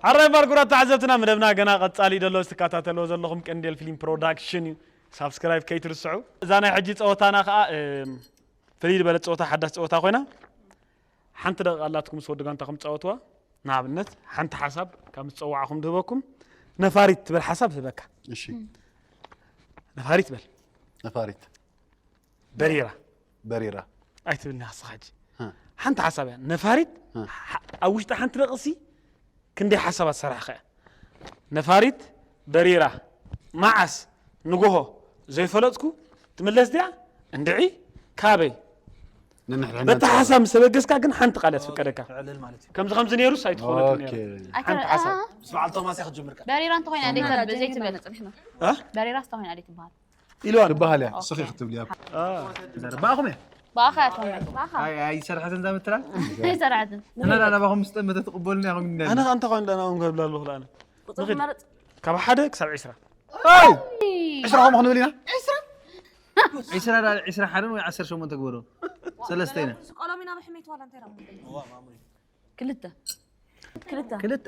ኣራይ ባርኩራት ተዓዘብትና፣ መደብና ገና ቀጻሊ ደሎ፣ ዝትከታተልዎ ዘለኹም ቀንዴል ፊልም ፕሮዳክሽን እዩ። ሳብስክራይብ ከይትርስዑ። እዛ ናይ ሕጂ ጸወታና ከኣ፣ እም፣ ፍልይ ዝበለ ጸወታ፣ ሓዳሽ ጸወታ ኮይና፣ ሓንቲ ደቂቕ ኣላትኩም ምስ ወዲ ጋንታኹም ትጻወትዋ። ንኣብነት፣ ሓንቲ ሓሳብ ካብ ዝጸዋዕኹም ዝህበኩም፣ ነፋሪት ትብል ሓሳብ ትህበካ። እሺ። ነፋሪት በል። ነፋሪት። በሪራ። በሪራ። ኣይትብልኒ ንስኻ ሕጂ። ሃ። ሓንቲ ሓሳብ እያ። ነፋሪት ሃ። ሓ-፣ ኣብ ውሽጢ ሓንቲ ደቂቕሲ ክንደይ ሓሳባት ሰራሕኻ እያ። ነፋሪት በሪራ። መዓስ? ንጎሆ። ዘይፈለጥኩ። ትምለስ ድያ? እንድዒ። ካበይ? ነንሕድሕድና በታ ንጻወት። ሓሳብ ምስ ተበገስካ ግን ሓንቲ ቃል እያ ትፍቀደካ። ትዕልል ማለት እዩ። ከምዚ ከምዚ ነይሩስ ኣይትኾነትን ኦኬ። ነይራ። ሓንቲ ሓሳብ። ምስ በዓል ቶማስ እያ ክትጅምር። በሪራ እንተኾይና ደይ ትበሃል፣ ዘይትበሃል። በሪራ እንተኾይና ደይ ትበሃል። ኢልዋ ትበሃል እያ፣ እስኺ ክትብልያ። አ። ባኹም እያ። ባኻ እያ ትኾይና። ባኻ። ኣይ፣ ኣይሰርሐትን እዛ ምትላል? ኣይሰርሐትን። እና ዳ ናባኹም ምስ ጠመተ ትቕበሉና ኢኹም እንዳ ኣነ ከ እንታይ ኮይኑ ዳና እውን ከብላ ኣለኹ ዳና። ቁጽሪ ንኽድ። ትመርጽ? ካብ ሓደ ክሳብ ዕስራ። ኣይ! ዕስራ ከምኡ ክንብል ኢና? ዕስራ? ዕስራ ዳ-፣ ዕስራ ሓደን ወይ ዓሰርተ ሸሞንተ ግበሮ። ሰለስተ ኢና። ቆሎሚና ብሕሜት ዋላ እንታይ ዳሞ? ክልተ። ክልተ። ክልተ።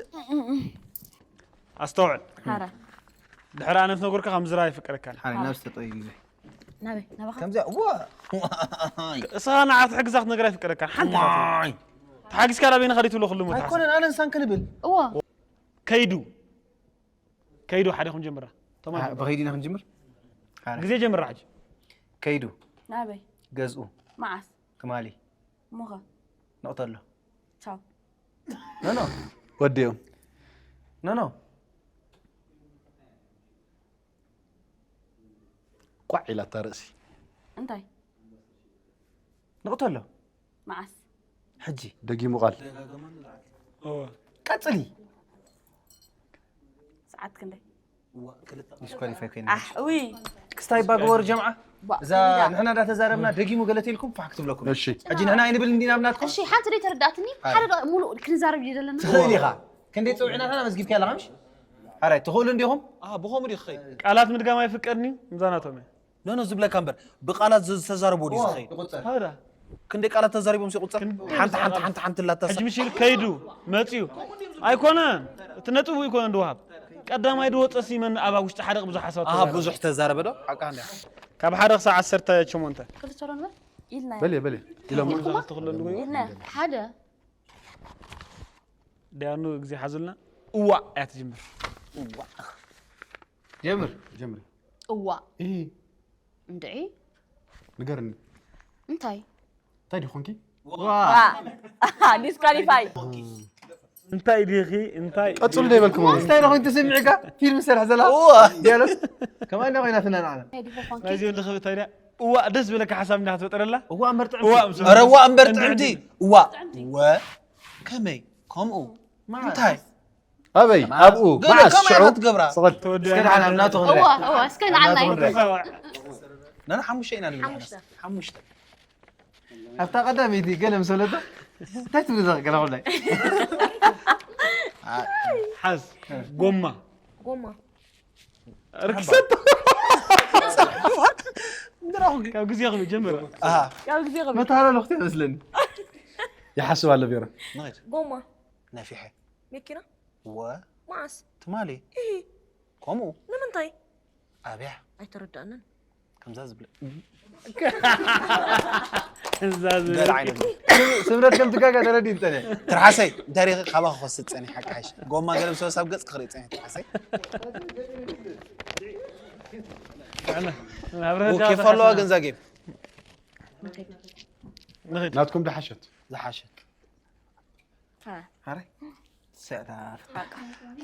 ኣስተውዕል። ሓራ። ድሕሪ ኣነ ትነግርካ ካብ ምዝራብ ኣይፍቀደካን። ሓራ፣ ናብ ዝተጠዩ ግዜ። ናበይ? ናባኻ? ከምዚኣ፣ እዋ! እስኻ ንዓ ትሕግዛ ክትነግራ ኣይፍቀደካን። ሓንቲ ዋይ! ተሓጊዝካ ናበይ ንኸዲ ትብሎ ክልሙ ትሓስብ። ኣይኮነን፣ ኣነ ንሳን ክንብል። እዋ። ከይዱ። ከይዱ ሓደ ኹም ጀምራ። ቶማስ አ፣ ጀምራ። ብኸይዱ ኢና ክንጅምር? ሓራ። ግዜ ጀምራ ሕጂ። ከይዱ። ናበይ? ገዝኡ። መዓስ? ትማሊ። እሞኸ? ንቕተሎ። ቻው። ኖ፣ ኖ። ወዲኦም። ኖ፣ ኖ። ቋዕ ኢላታ ርእሲ። እንታይ? ንቕተሎ። መዓስ? ሕጂ። ደጊሙ ቃል። እወ። ቀጽሊ። ሰዓት ክንደይ? ዲስኳሊፋይ ኮይና። ኣሕ፣ ኡይ። ክስታይ ባግባሩ ጀምዓ። ባ-፣ እዛ ከቢዳ። ንሕና እንዳተዛረብና ደጊሙ ገለ ተልኩም ፋሕ ክትብለኩም። እሺ። ሕጂ ንሕና ኣይንብል እንዲና ብናትኩም። እሺ፣ ሓንቲ ደይ ተረዳእትኒ። ኣይ። ሓደ ደቂ ሙሉእ ክንዛረብ እዩ ዘለና። ትኽእል ኢኻ። ክንደይ ጽውዒናትና መዝጊብካ ኣለኻ ምሽ? ኣራይ፣ ትኽእሉ እንዲኹም? ኣሃ፣ ብኸምኡ ድዩ ክኸይድ? ቃላት ምድጋም ኣይፍቀድን እዩ፣ ምዛናቶም እየ። ኖ፣ ኖ፣ ዝብለካ እምበር፣ ብቃላት ዝ-፣ ዝተዛረብዎ ድዩ ዝኸይድ? ይቑጸር። ሃዳ። ክንደይ ቃላት ተዛሪቦም ሲቑጸር? ክን-፣ ሓንቲ፣ ሓንቲ፣ ሓንቲ፣ ሓንቲ ላታ ሕጂ ምሽ ኢሉ ከይዱ፣ መጽዩ። ኣይኮነን፣ እቲ ነጥቡ ኣይኮነን ድወሃብ። ቀዳማይ ድወጸ ሲመን ኣብ ውሽጢ ሓደ ብዙሕ ሓሳብ ኣሃ፣ ተዛረበ። ብዙሕ ተዛረበ ዶ? ሓቃ እንድያ። ካብ ሓደ ክሳብ ዓሰርተ ሸሞንተ። ክልተ ዶ ንበል? ኢልና። በል፣ በል። ኢሎም። ኢልና። ክልተ ክልተ ኣለዎ። ኢልና። ሓደ። ዳያኑ ግዜ ሓዙልና። እዋ እያ ትጅምር። እዋ። ጀምር። ጀምር። እዋ። እህ። እንድዒ። ንገርኒ። እንታይ? እንታይ ዲኹንኪ? ዋ። ዋ። ዲስኳሊፋይ። እንታይ ዲኺ? እንታይ? ቀጽሉ ዶ ይበልኩም? እንታይ ዲኹም ትስምዒ ከ? ፊልም ሰርሕ ዘላ? እዋ። ዲያሎግ? ከማን ዲኹም ኢና ትናናዕና? እንታይ ዲኹም ኮንኪ? ናይዚ ወዲ ኽብታ ኢዳ። እዋ፣ ደስ ዝብለካ ሓሳብ እንዳ ትፈጥረላ? እዋ እምበር ጥዕምቲ። እዋ፣ ምስ ኧረ እዋ እምበር እንድዒ ጥዕምቲ። እንድዒ። እዋ። ጥዕምቲ። ወ። ከመይ? ከምኡ። መዓስ? እንታይ? ኣበይ? ኣብኡ። ገለ መዓስ? ከማይ ሽዑ? ኢኻ ትገብራ? ጽቕል። ተወዲኣ እስከ ደሓን ኣብ ናቱ ክንሪኣ። እዋ፣ እዋ፣ እስከ ንዓና እዩ። ናና ሓሙሽተ ኢና ንብል። ሓሙሽተ። ሓሙሽተ። ኣብታ ቀዳመይቲ ገለ ምስ በለታ፣ እንታይ ትብል እዛ ገለ ኩላይ? ሓዝ። ጎማ። ጎማ። ርክሰት። ካብ ግዜ ክብል ጀመረ። ኣሃ። ካብ ግዜ ክብል። መተሃላለኽቲ ይመስለኒ። ይሓስብ ኣሎ ቢሮ። ንኸይድ። ጎማ። ነፊሐ። መኪና? ወ። መዓስ? ትማሊ። እሂ። ከምኡ? ንምንታይ? ኣብያ። ኣይተረዳእንን። ከምዛ ዝብለ። ከምዛ ዝብለ። ገለ ዓይነት። ስምረት ከም ትጋጋ ተረዲእ እንተነ። ትርሓሰይ፣ እንታይ ሪኺ ካባኺ ክወስድ ጸኒሐ ሓቂ ሓይሽ። ጎማ ገለ ምስ በሳ ኣብ ገጽ ክርኢ ጸኒሐ ትርሓሰይ። ንሕና፣ ንሕና ኣብ ኦኬ፣ ረዳእታ ፈለዋ ሓስና። ገንዛ ጌም። ንኸይድ። ናትኩም ድሓሸት። ዝሓሸት። ሃ። ሃረ? ስዕታት። ሃ።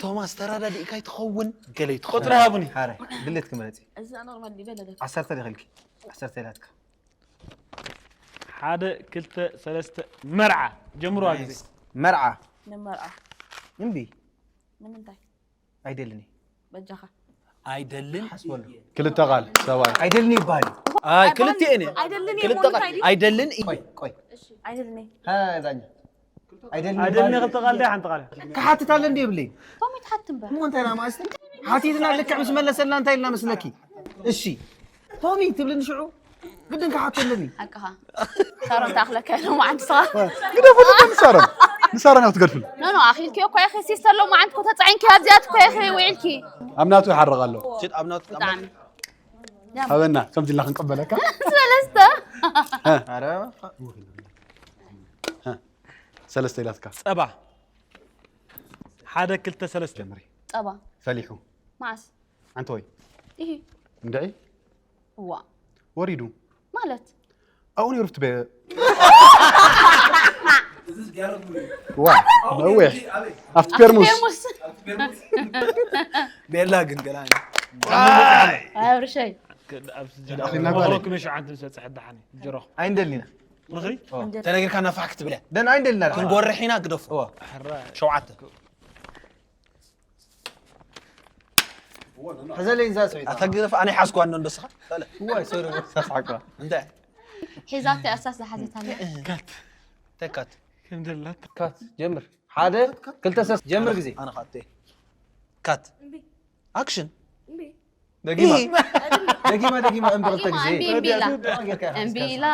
ቶማስ፣ ተረዳዲእካ ይትኸውን፣ ገለ ይትኸውን። ቁጽሪ ሃቡኒ። ሃረ፣ ድሌት ክመረጽ እዩ። እዛ ኖርማል ዲበ ለለ። ዓሰርተ ዲኺ ኢልኪ? ዓሰርተ ኢላትካ። ሓደ፣ ክልተ፣ ሰለስተ፣ መርዓ። ጀምሩ፣ ናይስ። ግዜ። መርዓ። ንመርዓ። እምቢ። ንምንታይ? ኣይደልን እየ። በጃኻ። ኣይደልን። ሓስበሉ። ክልተ ቃል፣ ሰብኣይ። ኣይደልን ይበሃል እዩ። ኣይ፣ ኣይበሃል። ክልተ እኔ። ኣይደልን እየ ክልተ ቃል። ሞኒታይ ድዩ? ኣይደልን እየ። ቆይ፣ ቆይ። እሺ። ኣይደልን እየ። ሃ፣ ዛኛ። ኣይደልን ኣይደልን እየ ይበሃል። ክልተ ቃል ድያ ሓንቲ ቃል? ክሓትት ኣለ እንዲ የብለይ። ቶሚ ትሓት እምበር። እሞ እንታይ ኢና ማእስቲ? ሓቲትና ልክዕ ምስ መለሰልና እንታይ ኢልና መስለኪ? እሺ። ቶሚ ትብልኒ ሽዑ? ግድን ክሓቶ ኣለኒ። ሓቅኻ ሳሮን ተኣኽለካ ኢሎም ዓንዲ ስኻ ግደፉ ንሳሮን ንሳሮን ያው ትገድፍል ኖ ኖ ኣኺልኪ እኮ ኢኺ ሲስተር ሎማዓንቲ እኮ ተፃዒንኪ ኣብዚኣት እኮ ኢኺ ውዒልኪ ኣብ ናቱ ይሓርቕ ኣሎ ሽት ኣብ ናቱ ብጣዕሚ ሃበና ከምዚ ኢልና ክንቀበለካ ሰለስተ ኧረ ሰለስተ ኢላትካ ጸባ ሓደ ክልተ ሰለስተ ጸባ ፈሊሑ መዓስ ኣንተ ወይ ይሂ እንድዒ እዋ ወሪዱ ማለት ኣብኡ ነይሩ ፍትበ ዋ ነዊሕ ኣብቲ ፔርሙስ ፔርሙስ ቤላ ግን ገላ ኣብርሸይ ኣኺልና ጓለይ። ክመ ሸውዓንተ ምስ በፅሐ ደሓኒ ጀረኹ ኣይንደሊና ምኽሪ ተነጊርካ ናፋሕ ክትብለ ደን ኣይንደሊና ክንጎርሕ ኢና ግደፎ ሕራ ሸውዓተ ሕዘለይ እዛ ሰበይቲ ኣታ ግደፍ ኣነ ሓዝኳ እንዶ እንደስኻ ዋይ ሶሪ ተስሓቋ እንታይ ሒዛቶ ኣሳስ ዝሓዘት ኣላ ተካት ከም ዘላት ካት ጀምር ሓደ ክልተ ሰስ ጀምር ግዜ ኣነ ካት ካት ኣክሽን ደጊማ ደጊማ ደጊማ እምቢ ክልተ ግዜ እምቢ እምቢ ኢላ እምቢ ኢላ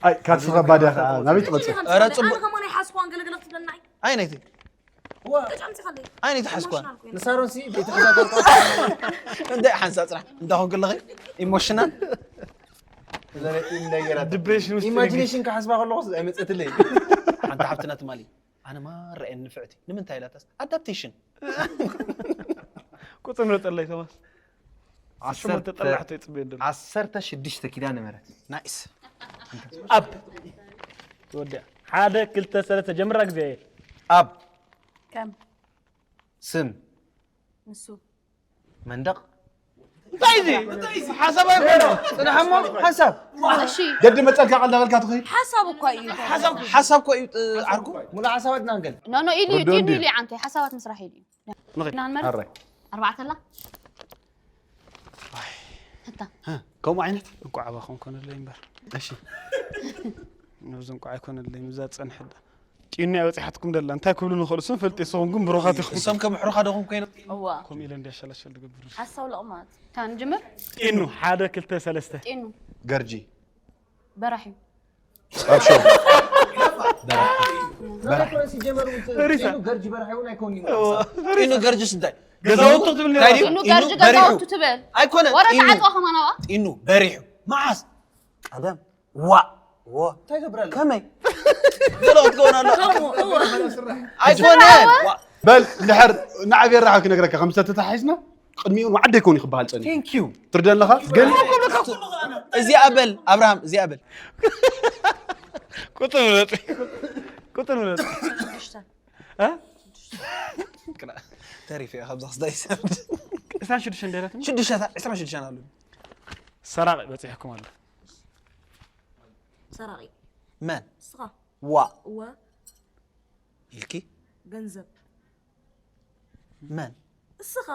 ኣይ ካብዚ ከባድ እያ ከዓ ናበይ ትቐፅል ኧረ ፅቡቅ ሓስኳን ገለገለ ክትብለና ኣይ ናይቲ ኣይ ናይቲ ሓስኳን ንሳሮን ሲ ቤተክርስትያን እንታይ ሓንሳብ ፅራሕ እንታይ ኮንክ ኣለኺ ኢሞሽናል ዘረጢ ነገራት ድብሬሽን ውስጥ ኢማጂኔሽን ክሓስባ ከለኹ ኣይመፀትለይ ሓንቲ ሓብትና ትማሊ ኣነ ማራ እየ ንፍዕቲ ንምንታይ ኢላታስ ኣዳፕቴሽን ቁፅር ምረጠለይ ቶማስ ሽሞንተ ጠላሕቶ ይፅበየ እንደሎ ዓሰርተ ሽዱሽተ ኪዳነ ምሕረት ናይስ ኣብ ትወዲያ ሓደ ክልተ ሰለስተ ጀምራ ግዜ ኣብ ከም ስም ንሱ መንደቕ እንታይ እዚ ሓሳብ ኣይኮነ ፅናሓሞ ሓንሳብ እሺ ገዲ መፀልካ ቀልዳ በልካ ትኸይድ ሓሳብ እኳ እዩ ሓሳብ ኮ እዩ ዓርኩ ሙሉ ሓሳባት ናንገል ኖ ኖ ኢሉ እዩ ወዲ ጢኑ ወንድዩ። ኢሉ እዩ ዓንተ ሓሳባት ምስራሕ ኢሉ እዩ ኢና ንመርፅ ኣራይ ኣርባዕተ ኣላ እታ ከምኡ ዓይነት እንቋዕ ኣባኹም ኮነለይ እምበር እሺ ነብዚ እንቋዕ ኣይኮነለይ ምዛ ዝፀንሐ ዳ ጢኑ እያ በፂሓትኩም ደላ እንታይ ክብሉ ንኽእሉ ስም ፈልጢ ንስኹም ግን ብሩኻት ኢኹም እሶም ከም ሕሩኻ ደኹም ኮይኖም እዋ ከምኡ ኢለ እንዲያ ሸላሸል ዝገብር ሓሳብ ለቕማት ታንጅምር ጢኑ ሓደ ክልተ ሰለስተ ጢኑ ገርጂ በራሕ እዩ ኣብ ሸው ገርጂ በረሓ እውን ኣይኮን እዩ ኢኑ ገርጅስ እንታይ ገዛውቶ ትብል ነራ ጢኑ ጢኑ ገርጂ በሪሑ። ገዛውቱ ትብል ኣይኮነን ወረዳ ጢኑ ዓፅዋ ከማን ኣብኣ ጢኑ በሪሑ መዓስ ቀደም ዋ ዎ እንታይ ገብራለ ከምይ ገለ ክትከውን ኣሎ ኣይኮነን ዋ- በል እንድሕር ንዓብ የራኻ ክነግረካ ከም ዝተተታሒዝና ቅድሚኡ ንዓደ ይኮን ይክበሃል ፀኒ ቴንኪዩ ትርደ ኣለኻ ግን እዚኣ በል ኣብርሃም እዚኣ በል ቁጥር ምረጥ ቁጥር ምረጥ ተሪፍ እያ ካብዛ ክስዳ ይሰብ ዕስራን ሽዱሽተ እንደረት ሽዱሽተ ዕስራን ሽዱሽተ ኣሉ ሰራቂ በፂሕኩም ኣሎ ሰራቂ መን እስኻ ዋ እወ ኢልኪ ገንዘብ መን እስኻ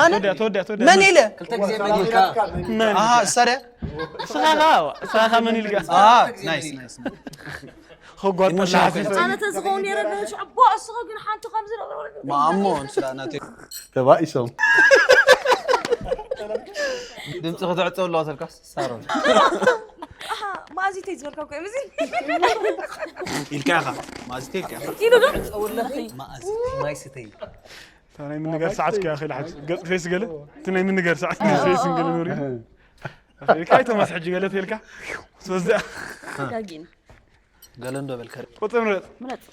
ኣነ ተወዲያ ተወዲያ ተወዲያ መን ኢለ ክልተ ግዜ መን ኢልካ ኣሃ እሳ ድያ እስኻ ኸ እስኻ ኸ መን ኢልካ ኣሃ ናይስ ናይስ ኸጓጠላ ኢሞሽናል ኮይነ። ኣነ ተዝኸውን ነረ ሽዕቦ እስኻ ግን ሓንቲ ከምዚ ማሞ ስላ ናተ ተባኢሶም ድምፂ ክትዕፀው ኣለዋ ተልካስ ሳሮን ማዚተይ ዝበልካ ኮ እዚ ኢልካ ኢኻ ማዚተ ኢልካ ኢኻ ኢሉ ዶ ማዚ ማይ ስተይ ናይ ምንጋር ሰዓት ከ ያኺ ለሓት ገጽ ፌስ ገለ እቲ ናይ ምንጋር ሰዓት ገለ ፌስ ገለ ኖሪ ኢልካ ኣይቶማስ ሕጂ ገለ ተልካ ስለዚ ጋጊና ገለ እንዶ በልከ ቁጥር ምረጥ ምረጥ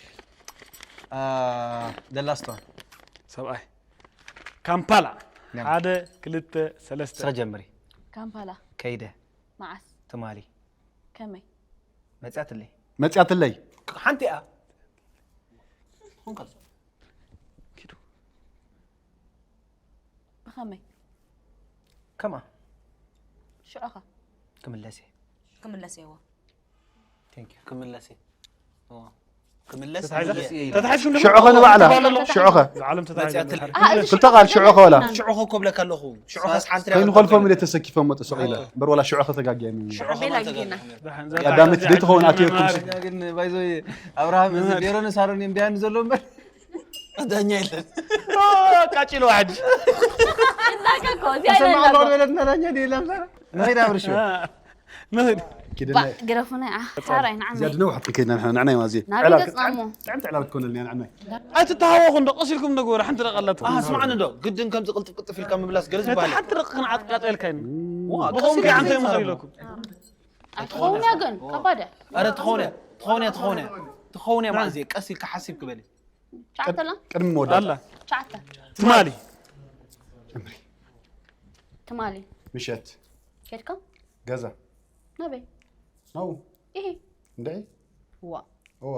ደላስቶን ሰብኣይ ካምፓላ ሓደ ክልተ ሰለስተ ስራ ጀምሪ ካምፓላ ከይደ መዓስ ትማሊ ከመይ መፅያትለይ መፅያትለይ ሓንቲ እያ ብኸመይ ከማ ሽዑኻ ክምለስ እየ ክምለስ እየዋ Thank you ክምለስ እየ ክምለስ ተታሒዝኩም ሽዑኸ ንባዕላ ሽዑኸ ዓለም ተታሒዘ ክልተ ቃል ሽዑኸ ወላ ሽዑኸ ኮብለካ ኣለኹ ሽዑኸስ ሓንቲ ከይንኾልፎም ኢለ ተሰኪፎም ወጥሶ ኢለ እምበር ወላ ሽዑኸ ተጋጊያ ሽዑኸ ቤላ ማለት ጊና ያዳመት ዘይትኸውን ኣትየኩም ግን ባይዞ ኣብርሃም እዚ ኔሮን ሳሮን እዮም ዳያኑ ዘሎ እምበር ዳኛ የለን ቃጭሎ ሕጂ እናቀ እኮ እዚኣ ተሰማዕ የለን ኣሎ እኮ። በለትና ዳኛ ዲላ ምሳና ንኸይድ ኣብርሽ ንኽድ። ባ ግረፉና። ሓራይ ንዓመይ። ዝያድ ነውሕ ከይድና ንሕና ንዓና ይማዚ ናበይ ገጽና እሞ? ጥዕምቲ ዕላል ክትኮነልና ንዓና። ኣይትተሃወኹ እንዶ ቀስ ኢልኩም እንዶ ግበሩ ሓንቲ ደቃ ኣላትኩም። ኣስማዕኒ ዶ ግድን ከምዚ ቅልጥፍ ቅልጥፍ ኢልካ ምብላስ ገለ ነቲ ዝበሃል ሓንቲ ደቂ ክንዓጥቃጠልካ ኢና። ዋ፣ ብኸምኡ ቀስ ኢልካ ከዓንተ ዘይዛረቡ። ይምኽር ኢለኩም። ኣይትኸውን እያ ግን ከባድ እያ። ኣረ ትኸውን እያ ትኸውን እያ ትኸውን እያ ትኸውን እያ ማዕዝየ ቀስ ኢልካ ሓሲብ ክበል እዩ። ሸዓተ ኣላ ቅድሚ መወዳእታ ኣላ ሸዓተ ትማሊ ትማሊ ምሸት ከድካ ገዛ ናበይ ናው ኢሂ እንደ ዋ እዋ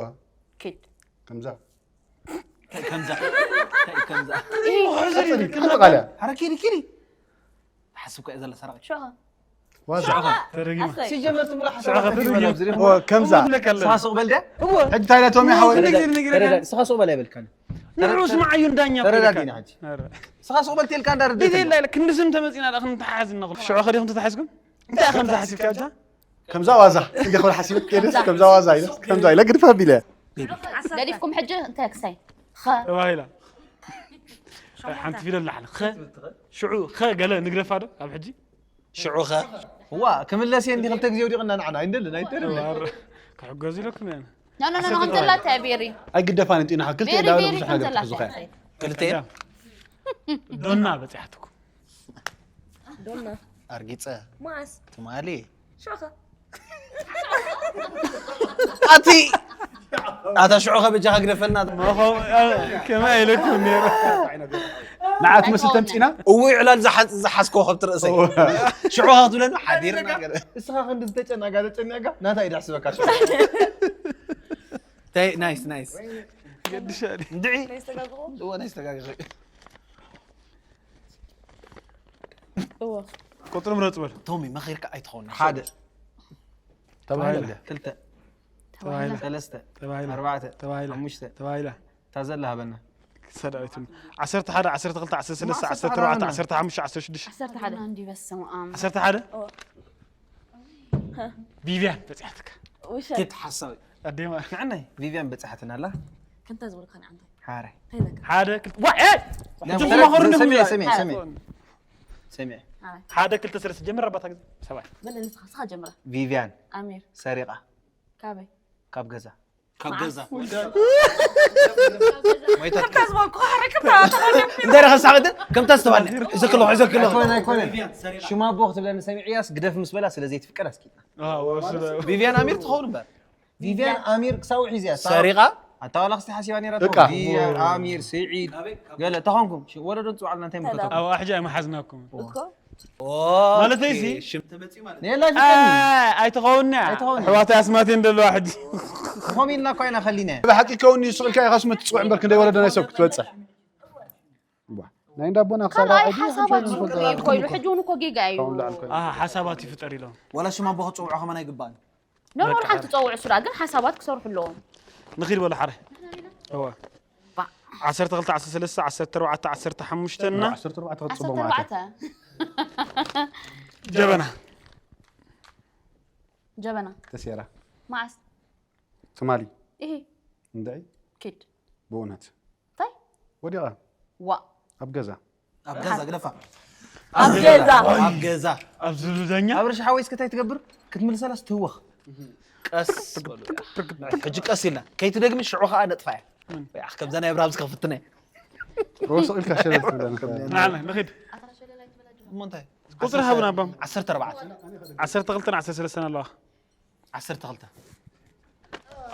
ኪድ ከምዛ እንታይ ከምዛ እንታይ ከምዛ ቀጥታ ቃልያ ኣረ ኪዲ ኪዲ ሓስብ ከ ዘለ ሰራቂ ሸኻ ዋዛ ተረጊማ ሲጀመር ትምራ ሽዑ ኸ ተረጊማ። እወ ከምዛ ስኻ ሱቕ በልደ ሕጂ እንታይ ኢለ ቶሚ ሓወይ ንግር ንግር ተረዳ ስኻ ሱቕ በል ኣይበልካን ንዑ ስማዓዩ ዳኛ ተረዳዲና ሕጂ ኧረ። ስኻ ሱቕ በል ተልካ እንዳረደ ዲቴል ላይ ክንዲ ስም ተመጺና ዳ ክንተሓዝ እንኹ ሽዑ ኸዲኹም ተታሒዝኩም እንታይ ከም ተሓሲብካ ኣብዛ ከምዛ ዋዛ እንደ ኸብር ሓሲበት ከደስ ከምዛ ዋዛ ኢለ ከምዛ ኢለ ግድፍ ኣቢለ ገዲፍኩም ሕጂ እንታይ ክሳይ ኸ ተባሂላ ሓንቲ ፊደል ላዕሊ ኸ ሽዑ ኸ ገለ ንግረፋ ዶ ኣብ ሕጂ ሽዑ ኸ ዋ ክምለስ እየ እንዲ ክልተ ግዜ ወዲቕና ንዓና ኣይንደልን ኣይንደልን ክሕገዙ ኢለኩም እየ ኖ ኖ ኖ ከምዘላታ እያ ቤሪ ኣይግደፋን እንጢና ክልተ ቤሪ ዳውለ ቤሪ ብዙሕ ነገር ከምዘላታ ትሕዙ ኸያ እያ ክልተ ዶና በፂሓትኩም ዶና ኣርጊፀ ማስ ትማሊ ሸኸ ኣቲ ኣታ ሽዑ ከበጃ ከግደፈልና ከመይ ኢለኩም ነይሩ ንዓት መስል ተምፂና እውይ ዕላል ዝሓዝ- ዝሓዝኮ ከብቲ ርእሰይ ሽዑ ከትብለኒ ሓዲርና ገለ እስኻ ክንዲ ዝተጨናጋ ዘጨናጋ ናታ እዩ ደሕስበካ ናይስ ናይስ ገድሻ እንድዒ እዎ ናይ ዝተጋግዘ እዎ ቁፅሪ ምረፅ በል ቶሚ መኺርካ ኣይትኸውን ሓደ ተባሂለ ክልተ ተባሂላ ሰለስተ ተባሂላ ኣርባዕተ ተባሂላ ሓሙሽተ ተባሂላ እታ ዘላ ሃበና ሰዳዊትን ዓሰርተ ሓደ ዓሰርተ ክልተ ዓሰርተ ሰለስተ ዓሰርተ ኣርባዕተ ዓሰርተ ሓሙሽተ ዓሰርተ ሽዱሽተ ዓሰርተ ሓደ እንዲ በስመ ኣብ ዓሰርተ ሓደ እዎ። ቪቪያን በፂሓትካ ውሸት ኪድ ሓሳዊ ኣዴማ ንዓናይ ቪቪያን በፃሓትና ኣላ ከምታ ዝበልካ ንዓንተ ሓረ እንታይ ኢለካ ሓደ ክልተ ዋ ኤ ሰሚዐ ሰሚዐ ሰሚዐ ሰሚዐ ሓደ ክልተ ሰለስተ ጀምር ኣባታ ግዜ ሰብኣይ በለ ንስኻ ስኻ ጀምራ ቪቪያን ኣሚር ሰሪቓ ካበይ ካብ ገዛ ካብ ገዛ መዓስ? ሞይታትካ ከምታ ዝበልኩ ሓረክታ እንታይ ረኸ ሳቅትን ከምታ ዝተባለ ሕዘክሎ ሕዘክሎ ኣይኮነ ኣይኮነ ሽማ ኣቦ ክትብለኒ ሰሚዕያስ ግደፍ ምስ በላ ስለ ዘይትፍቀድ ኣስኪጥና ቪቪያን ኣሚር ትኸውን እምበር ቪቪያን ኣሚር ክሳብ ውሒ እዚኣ ሰሪቓ ኣታ ዋላ ክስቲ ሓሲባ ነይራ ደቃ። ቪቪያን ኣሚር ስዒድ ገለ ተኾንኩም ሽ- ወለዶ ንፅውዓልና እንታይ ምልከቶ ኣብ ኣሕጂ ኣይመሓዝናኩም እኮ ማለተይ ሲ ሽም ተመፂኡ ማለት ኔላ ይፍቀድኒ ኣይትኸውን እያ ኣይትኸውን። ኣሕዋተይ ኣስማት እየን ዘለዋ ሕጂ ኮም ኢልና እኮ ኢና ከሊና ብሓቂ ከውን እዩ ስቕ ኢልካ ኢኻስ ምትፅውዕ እምበር ክንደይ ወለዶ ናይ ሰብ ክትበፅሕ ዋ፣ ናይ እንዳቦና ክሳብ ካልኣይ ራብዓይ ድዩ? ሓሳባት ሓንቲ ዝውክል ወለዶ እዩ ኮይኑ ሕጂ እውን እኮ ጌጋ እዩ ካውን ላዕል ኮይኑ ኣሃ ሓሳባት ይፍጠር ኢሎም ዋላ ሽም ኣቦ ክፅውዖ ከማን ኣይግባእን ኖርማል ሓንቲ ፀውዑ ስራ ግን ሓሳባት ክሰርሑ ኣለዎም ንኺድ በሉ ሓረ እዋ ዓሰርተ ክልተ ዓሰርተ ሰለስተ ዓሰርተ ኣርባዕተ ዓሰርተ ሓሙሽተ እና ዓሰርተ ኣርባዕተ ዓሰርተ ክትፅቦ ማለት ኣርባዕተ ጀበና ጀበና ተሴራ መዓስ ትማሊ ኢሂ እንድዒ ኪድ ብእውነት እንታይ ወዲቓ ዋ ኣብ ገዛ ኣብ ገዛ ግደፋ ኣብ ገዛ ኣብ ገዛ ኣብ ዝብሉ ዳኛ ኣብ ርሻ ሓወይ እስከ እንታይ ትገብር ክትምልሰላስ ትህወኽ ቀስ በሉ። ሕጂ ቀስ ኢልና ከይትደግሚ ሽዑ ከዓ ነጥፋ እያ ወይ ኣኽ ከምዛ ናይ ኣብርሃም ዝከፍትና ሮስቕ ኢልካ ሸለል ትብለና ንዓና ንኺድ እሞ እንታይ ቁፅሪ ሃቡና ኣባም ዓሰርተ ኣርባዕተ ዓሰርተ ክልተን ዓሰርተ ሰለስተን ኣለዋ ዓሰርተ ክልተ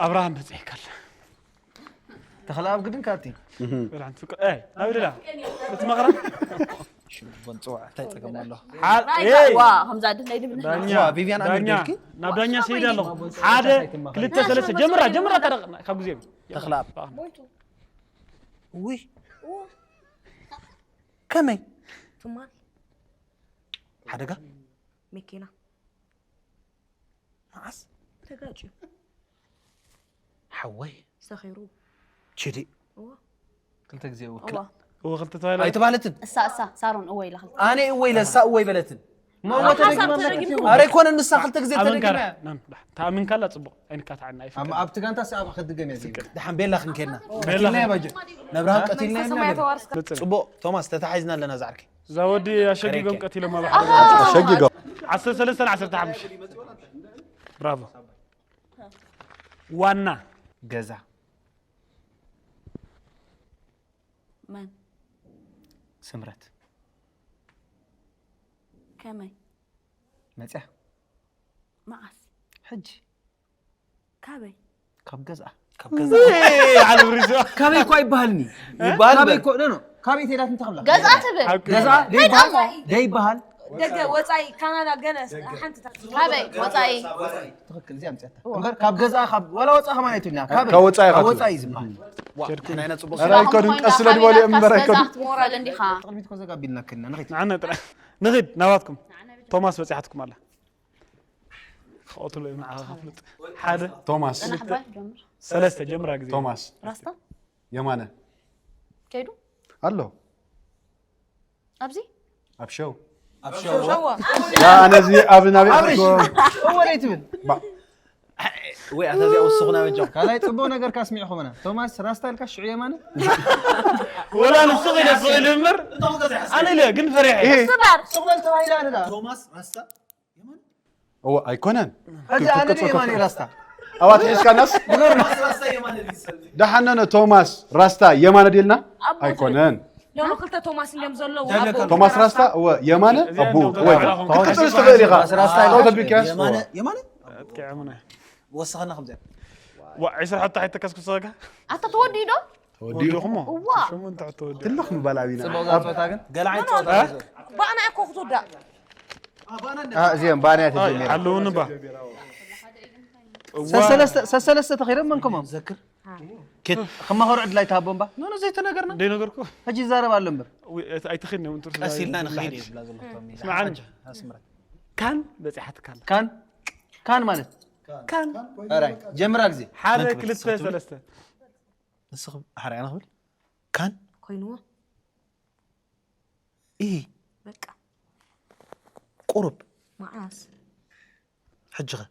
ኣብርሃም በፂሕካ ኣለ ተኽለኣብ ግድን ካቲ በል ሓንቲ ፍቅር ኤ ናብ ደላ እቲ መቕራ ሽም ጎንፅዋ እንታይ ፀገም ኣሎ ሓ- ናይ ኤይ! ዋ ከምዛ ድፍለይ ድብል ዳኛ ዋ፣ ቪቪያን ኣሚር ዳኛ ደልኪ? ናብ ዳኛ ሲድ ኣለኹ ሓደ ክልተ ሰለስተ ጀምራ ጀምራ ታረቕ ካብ ግዜ ተኽለኣብ ሞይቱ ውይ ከመይ ትማል ሓደጋ መኪና መዓስ ተጋጭዩ ሓወይ ሰኺሩ ችዲ እዎ ክልተ ግዜ እዎ እዋ እወ ክልተ ተባሂላ ኣይተባለትን እሳ እሳ ሳሮን እወ ኢላ ክልተ ኣነ እወ ኢለ እሳ እወ ይበለትን መወተ ሓሳብ ደግማ ተረጊሙ መለክት ኣረ ኣይኮነ ንሳ ክልተ ግዜ ኣመንካ ተደግመ ናም ተኣምንካላ ፅቡቕ ኣይንካታዓና ኣይፍቅር ኣብቲ ጋንታ ሲ ኣብ ክድገም እየ ደሓን ቤላ ክንከድና ቤላ ቀቲልና በጀ ነብርሃም ቀቲልና ሰማያ ተዋርስካ መፅእ ፅቡቕ ቶማስ ተታሓይዝና ኣለና ዛዕርከ እዛ ወዲ ኣሸጊጎም ቀቲሎም ኣብ ሸጊጎም ዓሰርተ ሰለስተን ዓሰርተ ሓሙሽተ ብራቮ። ዋና። ገዛ። መን? ስምረት። ከመይ? መፅያ። መዓስ? ሕጂ። ካበይ? ካብ ገዝኣ። ካብ ገዛ ዓሉ ሪዞ ካበይ እኳ ይበሃልኒ። ይበሃል ካበይ እምበር። እኮ ኖ ኖ ካበይ ትሄዳ እንተ ክብላ። ገዛ ትብል ገዛ ደይበሃል ደይበሃል። ደገ ወፃኢ ካናዳ ገነ ሓንቲ ካበይ ወፃኢ? ትኽክል እዚኣ ምፅያታ። እምበር ካብ ገዝኣ ካብ ዋላ ወፃ ከማን ኣይትብልና። ካብ ካብ ወፃኢ ኢኻ ካብ ትብል። ወፃኢ ዝበሃል። ናይ ነፅቦ ኧረ ኣይኮኑን ቀስ ስለ ዝበሉ እዮም እምበር ኣይኮኑን። ሞራል እንዲኻ። ቅድሚት እኮ ዘጋቢልና ከና ንኸይድ። ንዓነ ጥራይ ንኺድ ናባትኩም። ቶማስ በፂሓትኩም ኣላ። ክቐትሎ እዮም ንዓኻ ከፍልጥ። ሓደ ቶማስ ሰለስተ ጀምራ ግዜ። ቶማስ ራስታ የማነ ከይዱ ኣሎ ኣብዚ ኣብ ሸው ሸዋ ያ ነዚ ኣብ ናበይ ኣትዎ እወ ዘይትብል። ወይ ኣታ እዚኣ ወስኹና በጃ ካልኣይ ፅቡቅ ነገር ካስሚዕኹምና። ቶማስ ራስታ ኢልካ ሽዑ የማነ ወላ ንሱ ኺደ ስእል እምበር ኣነ ኢለ ግን ፈሪሐ። ስበር ስቕ በል ተባሂላ ኣነ ደኣ። እዎ ኣይኮነን ሕጂ ኣነ ድየ የማነ ራስታ ኣዋት ሒዝካናስ ደሓነነ ቶማስ ራስታ የማነ ድልና ኣይኮነን ሎሚ ክልተ ቶማስ እዮም ዘለዉ። ቶማስ ራስታ እወ የማነ ኣቡ ወይ ክትቅፅል ትኽእል ኢኻ ራስታ ተው ተቢልካስ የማነ ኣጥቂዐሙና። ወሰኸና ከምዚኣ ዋ ዒስራ ሕቶ ኣይተከስኩ ሰጋ ኣታ ተወዲኡ ዶ? ተወዲኡ እሞ እዋ። ሸሞንተ ሕቶ ወዲኡ። ትልኽ ምባል ኣብና ፅቡቅ ዛፀወታ ግን ገላ ዓይነት ጸወታ ባዕና እኮ ክትወዳእ እዚኦም ባንያ ተጀሚራ ኣለውኒ ባ ሰሰለስተ ተኺሮም መን ከሞም ዘክር ከማኸሩ ዕድል ኣይተሃቦም ባ ኖ ኖ ዘይተነገርና ደይነገርኩ ሕጂ ይዛረብ ኣሎ እምበር ኣይትኽድኒ እውን ትርሱ ቀስ ኢልና ንኸይድ እዩ ዝብላ ዘሎ ቶም ኢላ ስምዓኒ ኣስምረት ካን በፂሓትካ ኣላ ካን ካን ማለት ካን ራይ ጀምራ ግዜ ሓደ መን ክብል ክልተ ትኽእል? ሰለስተ ንስኽ ሓርያ ንኽብል ካን ኮይንዎ ኢ በቃ ቁሩብ መዓስ ሕጂ ኸ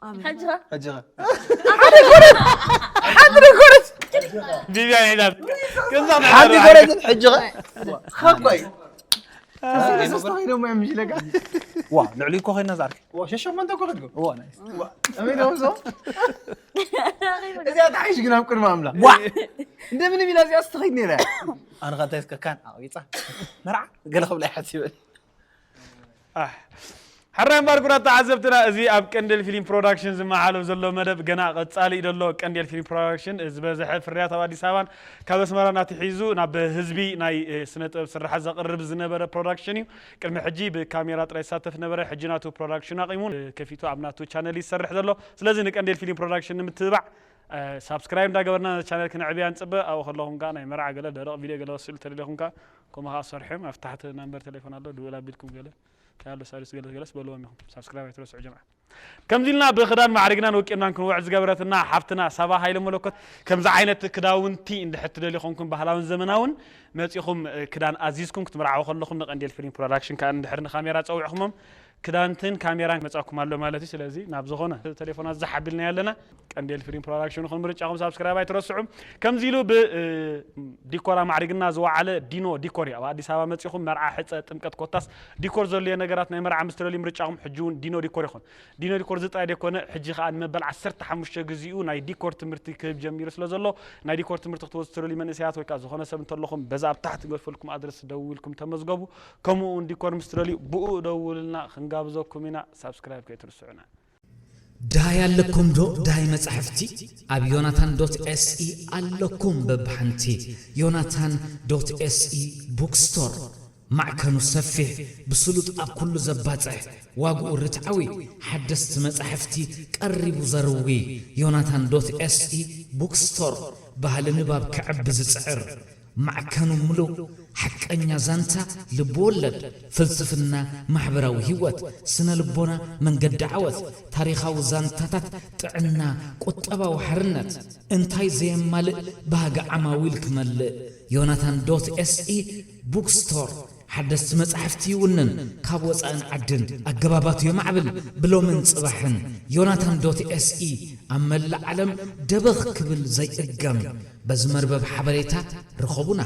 ኣበይ? ሕጂ ኸ ቢብያ ይላል ገዛ ሓንቲ ጎረትን ሕጂ ኸ ኸኮይ ሰስተ ኺዶም እዮም ምሽለካ ዋ ልዕሊ እኮ ኮይና ዝኣርክ ሸሸሞንተ እኮ ክትጎ ዋ ናይስ ኣበይ ደውሶ እዚኣ ተሓይሽ ግን ኣብ ቅድሚ ኣምላኽ ዋ እንደምንም ኢላ እዚኣ ስተኸይድ ነይራ ኣነ ኸ እንታይ እስከ ካን ኣቕቢፃ መርዓ ገለ ክብላ ይሓስበ ኣሕ። ሕራይ እምበር ኩራት ተዓዘብትና፣ እዚ ኣብ ቀንዴል ፊልም ፕሮዳክሽን ዝመሓለፍ ዘሎ መደብ ገና ቀጻሊ እዩ ዘሎ። ቀንዴል ፊልም ፕሮዳክሽን ዝበዝሐ ፍርያት ኣብ ኣዲስ ኣበባን ካብ ኣስመራን ኣትሒዙ ናብ ህዝቢ ናይ፣ እ፣ ስነ ጥበብ ስርሓት ዘቕርብ ዝነበረ ፕሮዳክሽን እዩ። ቅድሚ ሕጂ ብካሜራ ጥራይ ይሳተፍ ነበረ፣ ሕጂ ናቱ ፕሮዳክሽን ኣቒሙ፣ እ፣ ከፊቱ ኣብ ናቱ ቻነል ይሰርሕ ዘሎ። ስለዚ ንቀንዴል ፊልም ፕሮዳክሽን ንምትብባዕ፣ እ፣ ሳብስክራይብ እንዳገበርና ነዚ ቻነል ክነዕብያ ንጽበ። ኣብኡ ከለኹም ከኣ ናይ መርዓ ገለ ደረቕ ቪድዮ ገለ ወስእሉ ተደሊኹም ከኣ ከምኡ ከኣ ሰርሖም ኣብ ታሕቲ ናምበር ቴሌፎን ኣሎ፣ ድውል ኣቢልኩም ገለ ከያሎ ሳሪስ ገለ ገለስ በልዎም ኢኹም። ሳብስክራይብ ኣይትረስዑ ጀምዓ። ከምዚ ኢልና ብኽዳን ማዕሪግናን ወቂብናን ክንውዕል ዝገበረትና ሓፍትና ሳባ ሃይለ መለኮት ከምዚ ዓይነት ክዳውንቲ እንድሕር ትደልዩ ኮንኩም ባህላውን ዘመናውን መጺኹም፣ እ፣ ክዳን ኣዚዝኩም ክትምርዓው ከለኹም ንቀንዴል ፊልም ፕሮዳክሽን ከኣ እንድሕር ንካሜራ ጸዊዕኹሞም ክዳንትን ካሜራን መጻኩም ኣሎ ማለት እዩ። ስለዚ ናብ ዝኾነ ቴሌፎናት ዝሓቢልና ኣለና። ቀንዴል ፊልም ፕሮዳክሽን ይኹን ምርጫኹም ሳብስክራይብ ኣይትረስዑ። ከምዚ ኢሉ ብ፣ እ፣ ዲኮር ኣማዕሪግና ዝወዓለ ዲኖ ዲኮር እዩ። ኣብ ኣዲስ ኣበባ መጺኹም መርዓ፣ ሕጸ፣ ጥምቀት ኮታስ ዲኮር ዘድልዮ ነገራት ናይ መርዓ ምስ ትደልዩ ምርጫኹም ሕጂ እውን ዲኖ ዲኮር ይኹን። ዲኖ ዲኮር እዚ ጥራይ ደይኮነ ሕጂ ከኣ ንመበል ዓሰርተ ሓሙሽተ ግዜኡ ናይ ዲኮር ትምህርቲ ክህብ ጀሚሩ ስለ ዘሎ ናይ ዲኮር ትምህርቲ ክትወስዱ ትደልዩ መንእሰያት ወይ ከኣ ዝኾነ ሰብ እንተለኹም በዛ ኣብ ታሕቲ ንገድፈልኩም ኣድረስ ደዊልኩም ተመዝገቡ። ከምኡ እውን ዲኮር ምስ ትደልዩ ብኡ ደውሉልና ክንጋብዘኩም ኢና። ሳብስክራይብ ከይትርስዑና። ዳይ ኣለኩም ዶ ዳይ መጻሕፍቲ? ኣብ ዮናታን ዶት ኤስኢ ኣለኩም በብሓንቲ። ዮናታን ዶት ኤስኢ ቡክስቶር። ማዕከኑ ሰፊሕ፣ ብስሉጥ ኣብ ኩሉ ዘባጽሕ፣ ዋግኡ ርትዓዊ፣ ሓደስቲ መጻሕፍቲ ቀሪቡ ዘርዊ። ዮናታን ዶት ኤስኢ ቡክስቶር። ባህሊ ንባብ ክዕቢ ዝጽዕር። ማዕከኑ ምሉእ ሓቀኛ ዛንታ ልብወለድ፣ ፍልስፍና፣ ማሕበራዊ ህይወት፣ ስነ ልቦና፣ መንገዲ ዓወት፣ ታሪኻዊ ዛንታታት ጥዕና፣ ቁጠባዊ ሓርነት፣ እንታይ ዘየማልእ ባህጊ ዓማዊል ክመልእ። ዮናታን ዶት ኤስኢ ቡክስቶር። ሓደስቲ መጻሕፍቲ ይውንን፣ ካብ ወጻእን ዓድን ኣገባባቱ የማዕብል፣ ብሎምን ጽባሕን። ዮናታን ዶት ኤስኢ ኣብ መላእ ዓለም ደበኽ ክብል ዘይእገም። በዚ መርበብ ሓበሬታ ርኸቡና።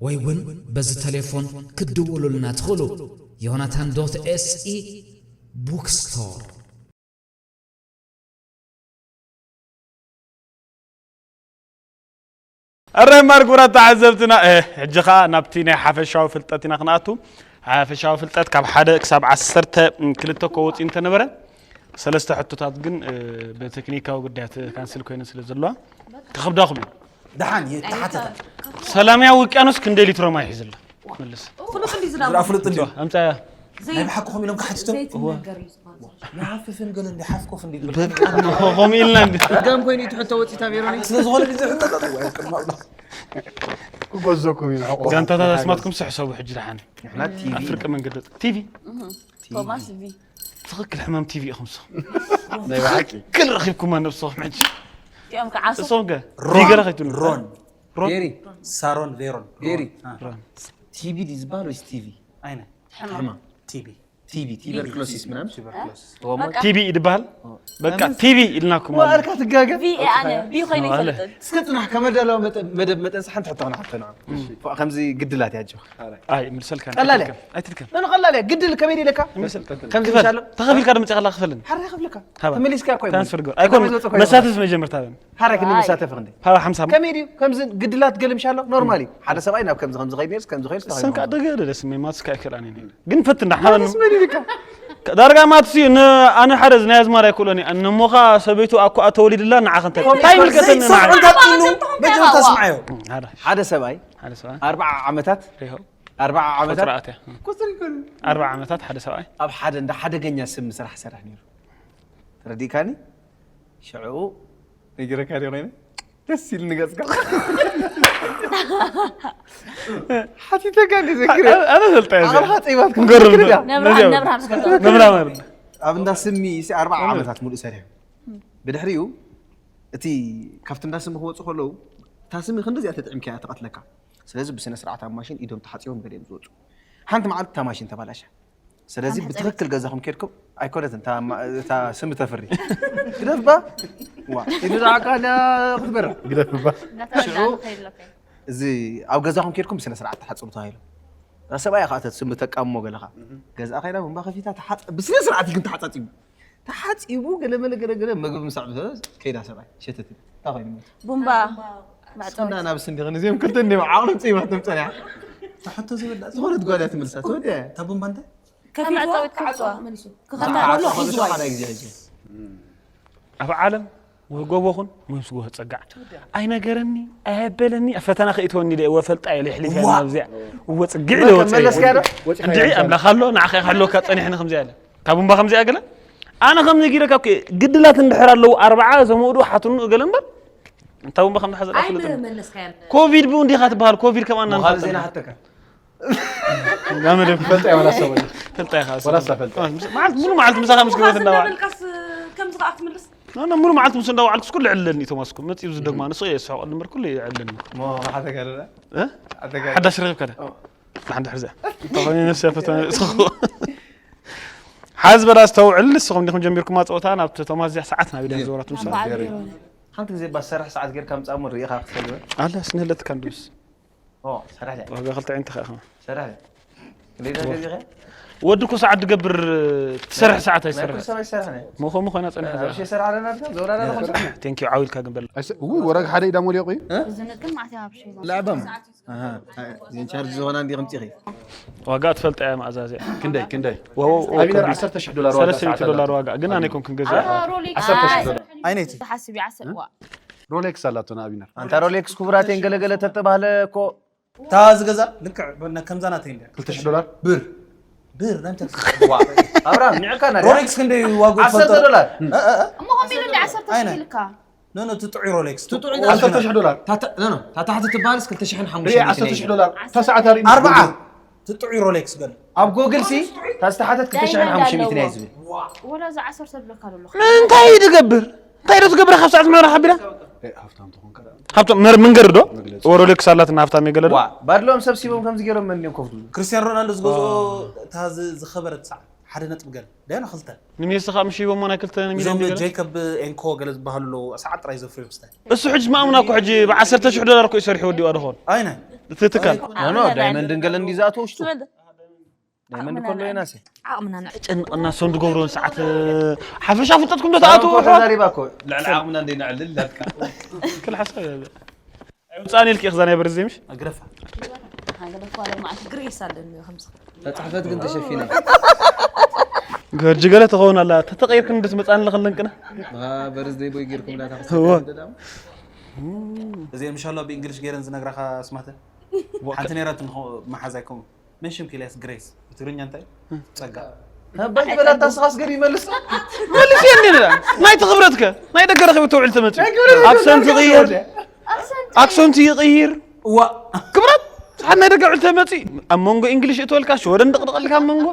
ወይ እውን በዚ ተሌፎን ክትድውሉልና ትኽእሉ። ዮናታን ዶት ኤስኢ ቡክስቶር። እረ ማር ክቡራት ተዓዘብትና፣ እ፣ ሕጂ ኸኣ ናብቲ ናይ ሓፈሻዊ ፍልጠት ኢና ክንኣቱ። ሓፈሻዊ ፍልጠት ካብ ሓደ ክሳብ ዓሰርተ ክልተ እኮ ወጺኡ እንተነበረ፣ ሰለስተ ሕቶታት ግን፣ እ፣ ብቴክኒካዊ ጉዳያት ካንስል ኮይነን ስለ ዘለዋ፣ ክኸብዳኹም እዩ። ደሓን እየ፣ ተሓተታ። ሰላማዊ ውቅያኖስ ክንደይ ሊትሮ ማይ ሒዙ ኣሎ? መልስ። ፍሉጥ እንዲ ዝናብ። ዝራ ፍሉጥ እንዲ። ኣምጻያ። ናይ ብሓቂ ከምኡ ኢሎም ክሓትቶም? ዘይትነገር እዩ ዝበሃል። ንሓፍፍን ገለ እንዲ ሓፍኮፍ እንዲ። በቃ፣ ከምኡ ኢልና እንዲ። ጋም ኮይኑ እዩ ትሕቶ ወፂታ ቬሮኒ። ስለ ዝኾነ እዚ ሕቶታት፣ ወይ፣ ቅድሚ ኣብላ። ክገዘኩም እዩ ንሕቆ። ጋንታታት ኣስማትኩም ስሕሰቡ ሕጂ ደሓን። ንሕና ቲቪ። ኣፍሪቃ መንገዲ ቲቪ። ቶማስ ቪ። ትኽክል፣ ሕማም ቲቪ ኢኹም ንስኹም። ናይ ብሓቂ። ትኽክል ረኺብኩማ ነብስኹም ሕጂ። እዚኦም ከዓሱ። እሶም ከ? ሮን። ዲገራ ከይትብሉ። ሮን። ሮን። ቬሪ። ሳሮን ቬሮን። ቬሪ። ሮን። ቲቪ ድዩ ዝበሃል ወይስ ቲቪ? ኣይነ። ሕማም። ሕማም። ቲቪ። ቲቪ፣ ቲበርክሎሲስ ምናምን። ቲበርክሎሲስ። ቲቪ ይድበሃል? በቃ ቲቪ ኢልናኩም ኣሎ። ዋልካ ትጋገ? ቪ እየ ኣነ፣ ቪ ኮይኑ ኣለ። ይፈልጥን። እስከ ጽናሕ፣ ከመዳለዋ መጠን፣ መደብ መጠን ሓንቲ ሕቶ ክነሓተና። ከምዚ ግድላት ያጆ። ኣይ፣ ምልሰልካ። ቀላል እያ። ኣይትድከም። ኖ፣ ኖ፣ ቀላል እያ። ግድል ከመይ ኢለካ? ምልሰልካ። ከምዚ ግበል። ምሳሎ? ተኸፊልካ ዶ መጺኻ ክፈልን? ሓራ ይኸፍለካ። ሃባ። ተመሊስካ እኮ ኣይኮነን። ትራንስፈር ግበር። ኣይኮነን። ተመሊስ ወጽእ እኮ መሳተፍ መጀመርታ በን። ሓራ ክንመሳተፍ ክንዲ። ሃባ ሓምሳ። ከመይ ድዩ? ከምዚ ግድላት ገለ ምሻሎ? ኖርማል እዩ። ሓደ ሰብኣይ ናብ ከምዚ ከምዚ ኸይድ ነይርስ፣ ከምዚ ኸይድ፣ እሰን ከዓ ደገ ደስ ሜ ማትስ ከዓ ኣይክእል ኣነ ነኝ። ግን ፈትና ሓበን። ማትስ መን ኢልካ? ዳርጋ ማትስ እዩ። ን-፣ ኣነ ሓደ ናይ ኣዝማድ ኣይክእሎን እየ። እነሞኻ ሰበይቱ ኣኮ ተወሊድላ ንዓኸ እንታይ? እንታይ ይምልከተኒ ንዓይ? ሰብዑ እንታይ ኢሉ? መጀመርታ ስምዓዮ። ሓደ። ሓደ ሰብኣይ ሓደ ሰብኣይ። ኣርብዓ ዓመታት ሪሆ። ኣርብዓ ዓመታት ቁጽሪ ኣትያ። ቁጽሪ ይኮን? ኣርብዓ ዓመታት ሓደ ሰብኣይ። ኣብ ሓደ እንዳ ሓደገኛ ስም ስራሕ ይሰርሕ ነይሩ። ተረዲእካኒ? ሽዑ ነጊረካ ድየ ኮይነ? ደስ ኢልኒ ገጽካ። ሓቲተካ እንደ ዘኪረ። ኣነ፣ ኣነ ፈልጣ እየ እዚኣ። ዓቕልኻ ጸይባትካ ንገርም ትክክል እያ። ነብርሃን፣ ነዚኣ ነብርሃን እስከ ነብርሃን ማለት። ኣብ እንዳ ስሚ ሲ ኣርብዓ ዓመታት ሙሉእ ሰሪሑ። ብድሕሪኡ እቲ ካብቲ እንዳ ስሚ ክወጹ ከለዉ፣ እታ ስሚ ክንዲ እዚኣ ተጠዒምካ እያ ትቐትለካ። ስለዚ ብስነ ስርዓት ኣብ ማሽን ኢዶም ተሓጺቦም ገሊኦም ዝወጹ። ሓንቲ መዓልቲ እታ ማሽን ተባላሻ። ስለዚ ብትኽክል ገዛኹም ኬድኩም ኣይኮነትን እታ ማ-፣ እታ ስሚ ተፍሪ። ግደፍባ። ዋ፣ ኢሉ ዝዓቃ እንዳ ክትበራ። ግደፍባ። እንዳተረዳእና ሽዑ ከይድለካ እዩ። እዚ ኣብ ገዛኹም ኬድኩም ብስነ ስርዓት ተሓጽቡ ተባሂሉ። እዛ ሰብኣይ ከኣ እታ ስሚ ተቃሞ ገለኻ። ገዛኣ ከይዳ ቡንባ ከፊታ ተሓጽ-፣ ብስነ ስርዓት ግን ተሓጻጺቡ። ተሓጺቡ ገለ መለ ገለ ገለ መግቢ ምሳዕ ከይዳ ሰብኣይ ሸተት። እንታይ ኮይኑ? ቡንባ መዕጸዊ። ስንዳ ናብ ስንዲ ኸን እዚኦም ክልተ እንዲኦም ዓቕሎም ጸይባቶም ጸኒሓ። እታ ሕቶ ዘይብላ ዝኾነት ጓል እያ ትምልሳ። ተወዲኣ እያ። እታ ቡንባ እንታይ? ከፊትዋ፣ መዕጸዊት ከዓጽዋ ከዓጽዋ። መሊሱ። ክኸታ ከሎ ከሎ ሒዝዋ እዩ። ሓደ ግዜ ሒዝዋ። ኣብ ዓለም ወይ ጎቦ ኹን ወይ ምስ ጎቦ ጸጋዕ። ኣይነገረኒ፣ ኣየበለኒ፣ ኣብ ፈተና ከይእትወኒ ደ እወ ፈልጣ እየ ልሕሊፍ እያ ዋ! ናብዚኣ። እወ ጽግዕ በቃ ኢለ ወጸ እየ። መለስካዮ ዶ? እንድዒ ኣምላኽ ኣሎ፣ ንዓኻ ክሕልወካ ጸኒሕኒ ከምዚኣ ኢለ። ካብ እምባ ከምዚኣ ገለ? ኣነ ከም ነጊረካ እኮ ግድላት እንድሕር ኣለዉ ኣርብዓ ዘመዱ ሓትኑ ገለ እምበር፣ እንታይ እምባ ከም ዝሓዘ ኣይ ኣይፈልጥን። መለስካዮ። ኮቪድ ብኡ እንዲኻ ትበሃል፣ ኮቪድ ከም ኣና ምዃኑ ንፈልጥ ዜና ኣለና። ሓተካ። ጋመ ደም ፈልጣ እያ፣ ወላ ሰብ ወላ። ፈልጣ ኢኻ፣ ወላ ሰብ ፈልጣ። ምስ-፣ መዓልቲ፣ ሙሉ መዓልቲ ምሳኻ ምስ ግበት እንዳዋ-፣ እንዳበልካስ ከምዚ ከኣ ክትምልስ? ኖ፣ ኖ፣ ሙሉ መዓልቲ ምስ እንዳዋዓልኩስ ኩሉ ይዕልለኒ፣ ቶማስ እኮ መጺኡ ዝደግማ፣ ንሱ እየ ዝስሕቐሉ እምበር ኩሉ ይዕልለኒ። ሞ፣ ሓተካ ደለ? እ? ሓተካ ደለ? ሓዳሽ ረኺብካ ደ? ኦ። ሓንቲ ሕርዚኣ። ተኾኒ ነፍሲ ፈተነ እስኹ። ሓዝ በላ ኣስተውዕል፣ ንስኹም ዲኹም ጀሚርኩማ ጸወታ፣ ናብቲ ቶማስ እዚኣ ሰዓት ናብ ኢድያ ዝወራቱ ምሳሌ። ኣርባዓ ቢሮ። ሓንቲ ግዜ ባሰርሕ ሰዓት ጌርካ ምጻእ እሞ ርኢኻ ክትፈልጥ። ኣላ፣ ስንህለትካ እንዱስ። ኦ፣ ሰራሕ ድያ? ዋጋ ክልተ ዓይንቲ ኸኣ። ሰራሕ ድያ? ሌላ ኦ። ደሊኻ? ወዲ እኮ ሰዓት ድገብር፣ ትሰርሕ ሰዓት ናይ ኣይሰርሕ። ኩሉ ሰብ ኣይሰርሕን እያ። ሞኾ ሞኾ ኢና ጸኒሕና ኣብ ዘለና። ሸ ሰራሕ ኣለና ድካ? ዘውራና ያ። ኾንካ? Thank you፣ ዓው ኢልካ ግን በል። ኣይሰ-፣ ውይ፣ ወረግ ሓደ ኢዳ ሞሊቑ እዩ። እ? ዝንቅል ማዕተብ ኣብ ሽቦ። ለዕበም። ኣሃ፣ እዚን ቻርጅ ዝኾና እንዲኹም ጺኺ። ዋጋ ትፈልጣ እያ መኣዛ እዚኣ። ክንደይ፣ ክንደይ? ዋው፣ ዋው፣ ኣቢነር ከቢድ። ዓሰርተ ሽሕ ዶላር ዋጋ ሰለስተ ሚእቲ ሰዓት ዶላር ኣላ። ዋጋ። ግን ኣነ ኣይኮንኩን ገዚኣ። ኣረ፣ ሮሌክስ። ዓሰርተ ሽሕ ዶላር። ኣይነት? ሓስቢ፣ ዓሰርተ፣ ዋ። ሮሌክስ ኣላቶና ኣቢነር። ኣንታ ሮሌክስ ክቡራተይን ገለ ገለ ተተባህለ እኮ። እታ ዝገዛ ልክዕ በ-፣ ነ-፣ ከምዛ ናተይ እንድያ። ክልተ ሽሕ ዶላር? ብር። ብር፣ ናይ ምንታይ ክልተ ሽሕ ዋ፣ ዶላር? ኣብርሃም፣ ንዕካ ናድያ? ሮሌክስ ክንደይ ዋግኡ ዓሰርተ ትፈልጦ? ዶላር። እ፣ እ፣ እ። እሞ ከመይ ኢሉ እንዲ ዓሰርተ ሽሕ ኣይነ? ኢልካ? ኖ፣ ኖ፣ እቲ ጥዑይ ሮሌክስ። እቲ ጥዑይ ዓሰርተ ሽሕ ዶላር። ታታ-፣ ኖ፣ ኖ፣ ታታ ታሕቲ ትበሃልስ ክልተ ሽሕን ሓሙሽተ ሪኤ ሚእትን ዓሰርተ ሽሕ እያ። ዶላር። እታ ሰዓት ኣሪ ኣርብዓ። እቲ ጥዑይ ሮሌክስ ገለ። ኣብ ጎግል ሲ፣ እታ ዝተሓተት ክልተ ሽሕን ሓሙሽተ ሚእትን እያ ዝብል። ወላ እዛ ዓሰርተ ብለካ ዘሎ። እንታይ እዩ ትገብር? እንታይ ዶ ትገብር ካብ ሰዓት ምዕራብ ሓቢራ? እ፣ ሃብታም ትኾን ከኣ። ሃብታም መር-፣ መንገዲ ዶ? መግለጺ። ወ ሮሌክስ ኣላትና ሃብታም የገለ ዶ? ዋ፣ ባድሎም ሰብሲቦም ከምዚ ገይሮም መን እዮም ከፍሉ? ክርስቲያኖ ሮናልዶ ዝገዝኦ ኦ። እታ ዝ-፣ ዝኸበረት ሰዓት ሓደ ነጥቢ ገለ። ደህና ክልተ። ንሜሲ ከዓ ምሽ ሂቦሞ ናይ ክልተ ሚልዮን እዞም ገለ? ጀይኮብ ኤንኮ ገለ ዝበሃሉ ኣለዉ፣ ሰዓት ጥራይ ዘፍርዮም ስታይ። እሱ ሕጂ ማእምና እኮ ሕጂ ብዓሰርተ ሽሕ ዶላር እኮ እዩ ሰሪሑ ወዲኡ ኣድኾን። ኣይነ? እቲ ትካል። ኖ፣ ኖ፣ ዳይመንድን ገለን እንዲ ዝኣትዎ ውሽጡ። ዳይመንድ ዓቕምና ከሎ ንዕል። ኢና ሲ። ዓቕምና ንዕል። ተጨንቕና ሰው ዝገብሮን ሰዓት፣ ሓፈሻ ፍልጠትኩም ዶ ትኣትዎ? ተዛሪባ እኮ። ልዕሊ ዓቕምና እንደ ንዕልል ላትካ። ክል ሓሳብ እያ። ኣይውፃእን ኢልኪ ኢኺ እዛ ናይ በርዝደይ ምሽ? ኣግረፋ። ሃገለ እኮ ለማዓት ግሬስ ኣለኒ ከምዚ ተጻሕፈት ግን ተሸፊነ ገርጂ ገለ ትኸውን ኣላ ተተቐይርክን እንደትመፃኒ ለኸለንቅና በርዝደይ ቦይ ጌርኩም ዳታ እወ። እዚአን ምሻሎ ብእንግሊሽ ገይረን ዝነግራኻ ስማተን ሓንቲ ነይራትን መሓዛይኩም መን ሽምኪ ኢልያስ ግሬስ ብትግርኛ እንታይ ጸጋ በላታ ስኻስ ገድ ይመልስ መልስ የለ ናይቲ ክብረትከ ናይ ደገ ረኺቡ ተውዕል ተመፅኡ ኣክሰንት ይቕይር ኣክሰንት ይቕይር እዋ ክብረት ሓን ናይ ደገ ውዕል ተመፂ ኣብ መንጎ እንግሊሽ እትወልካ ሽወደን ድቕድቐልካ ኣብ መንጎ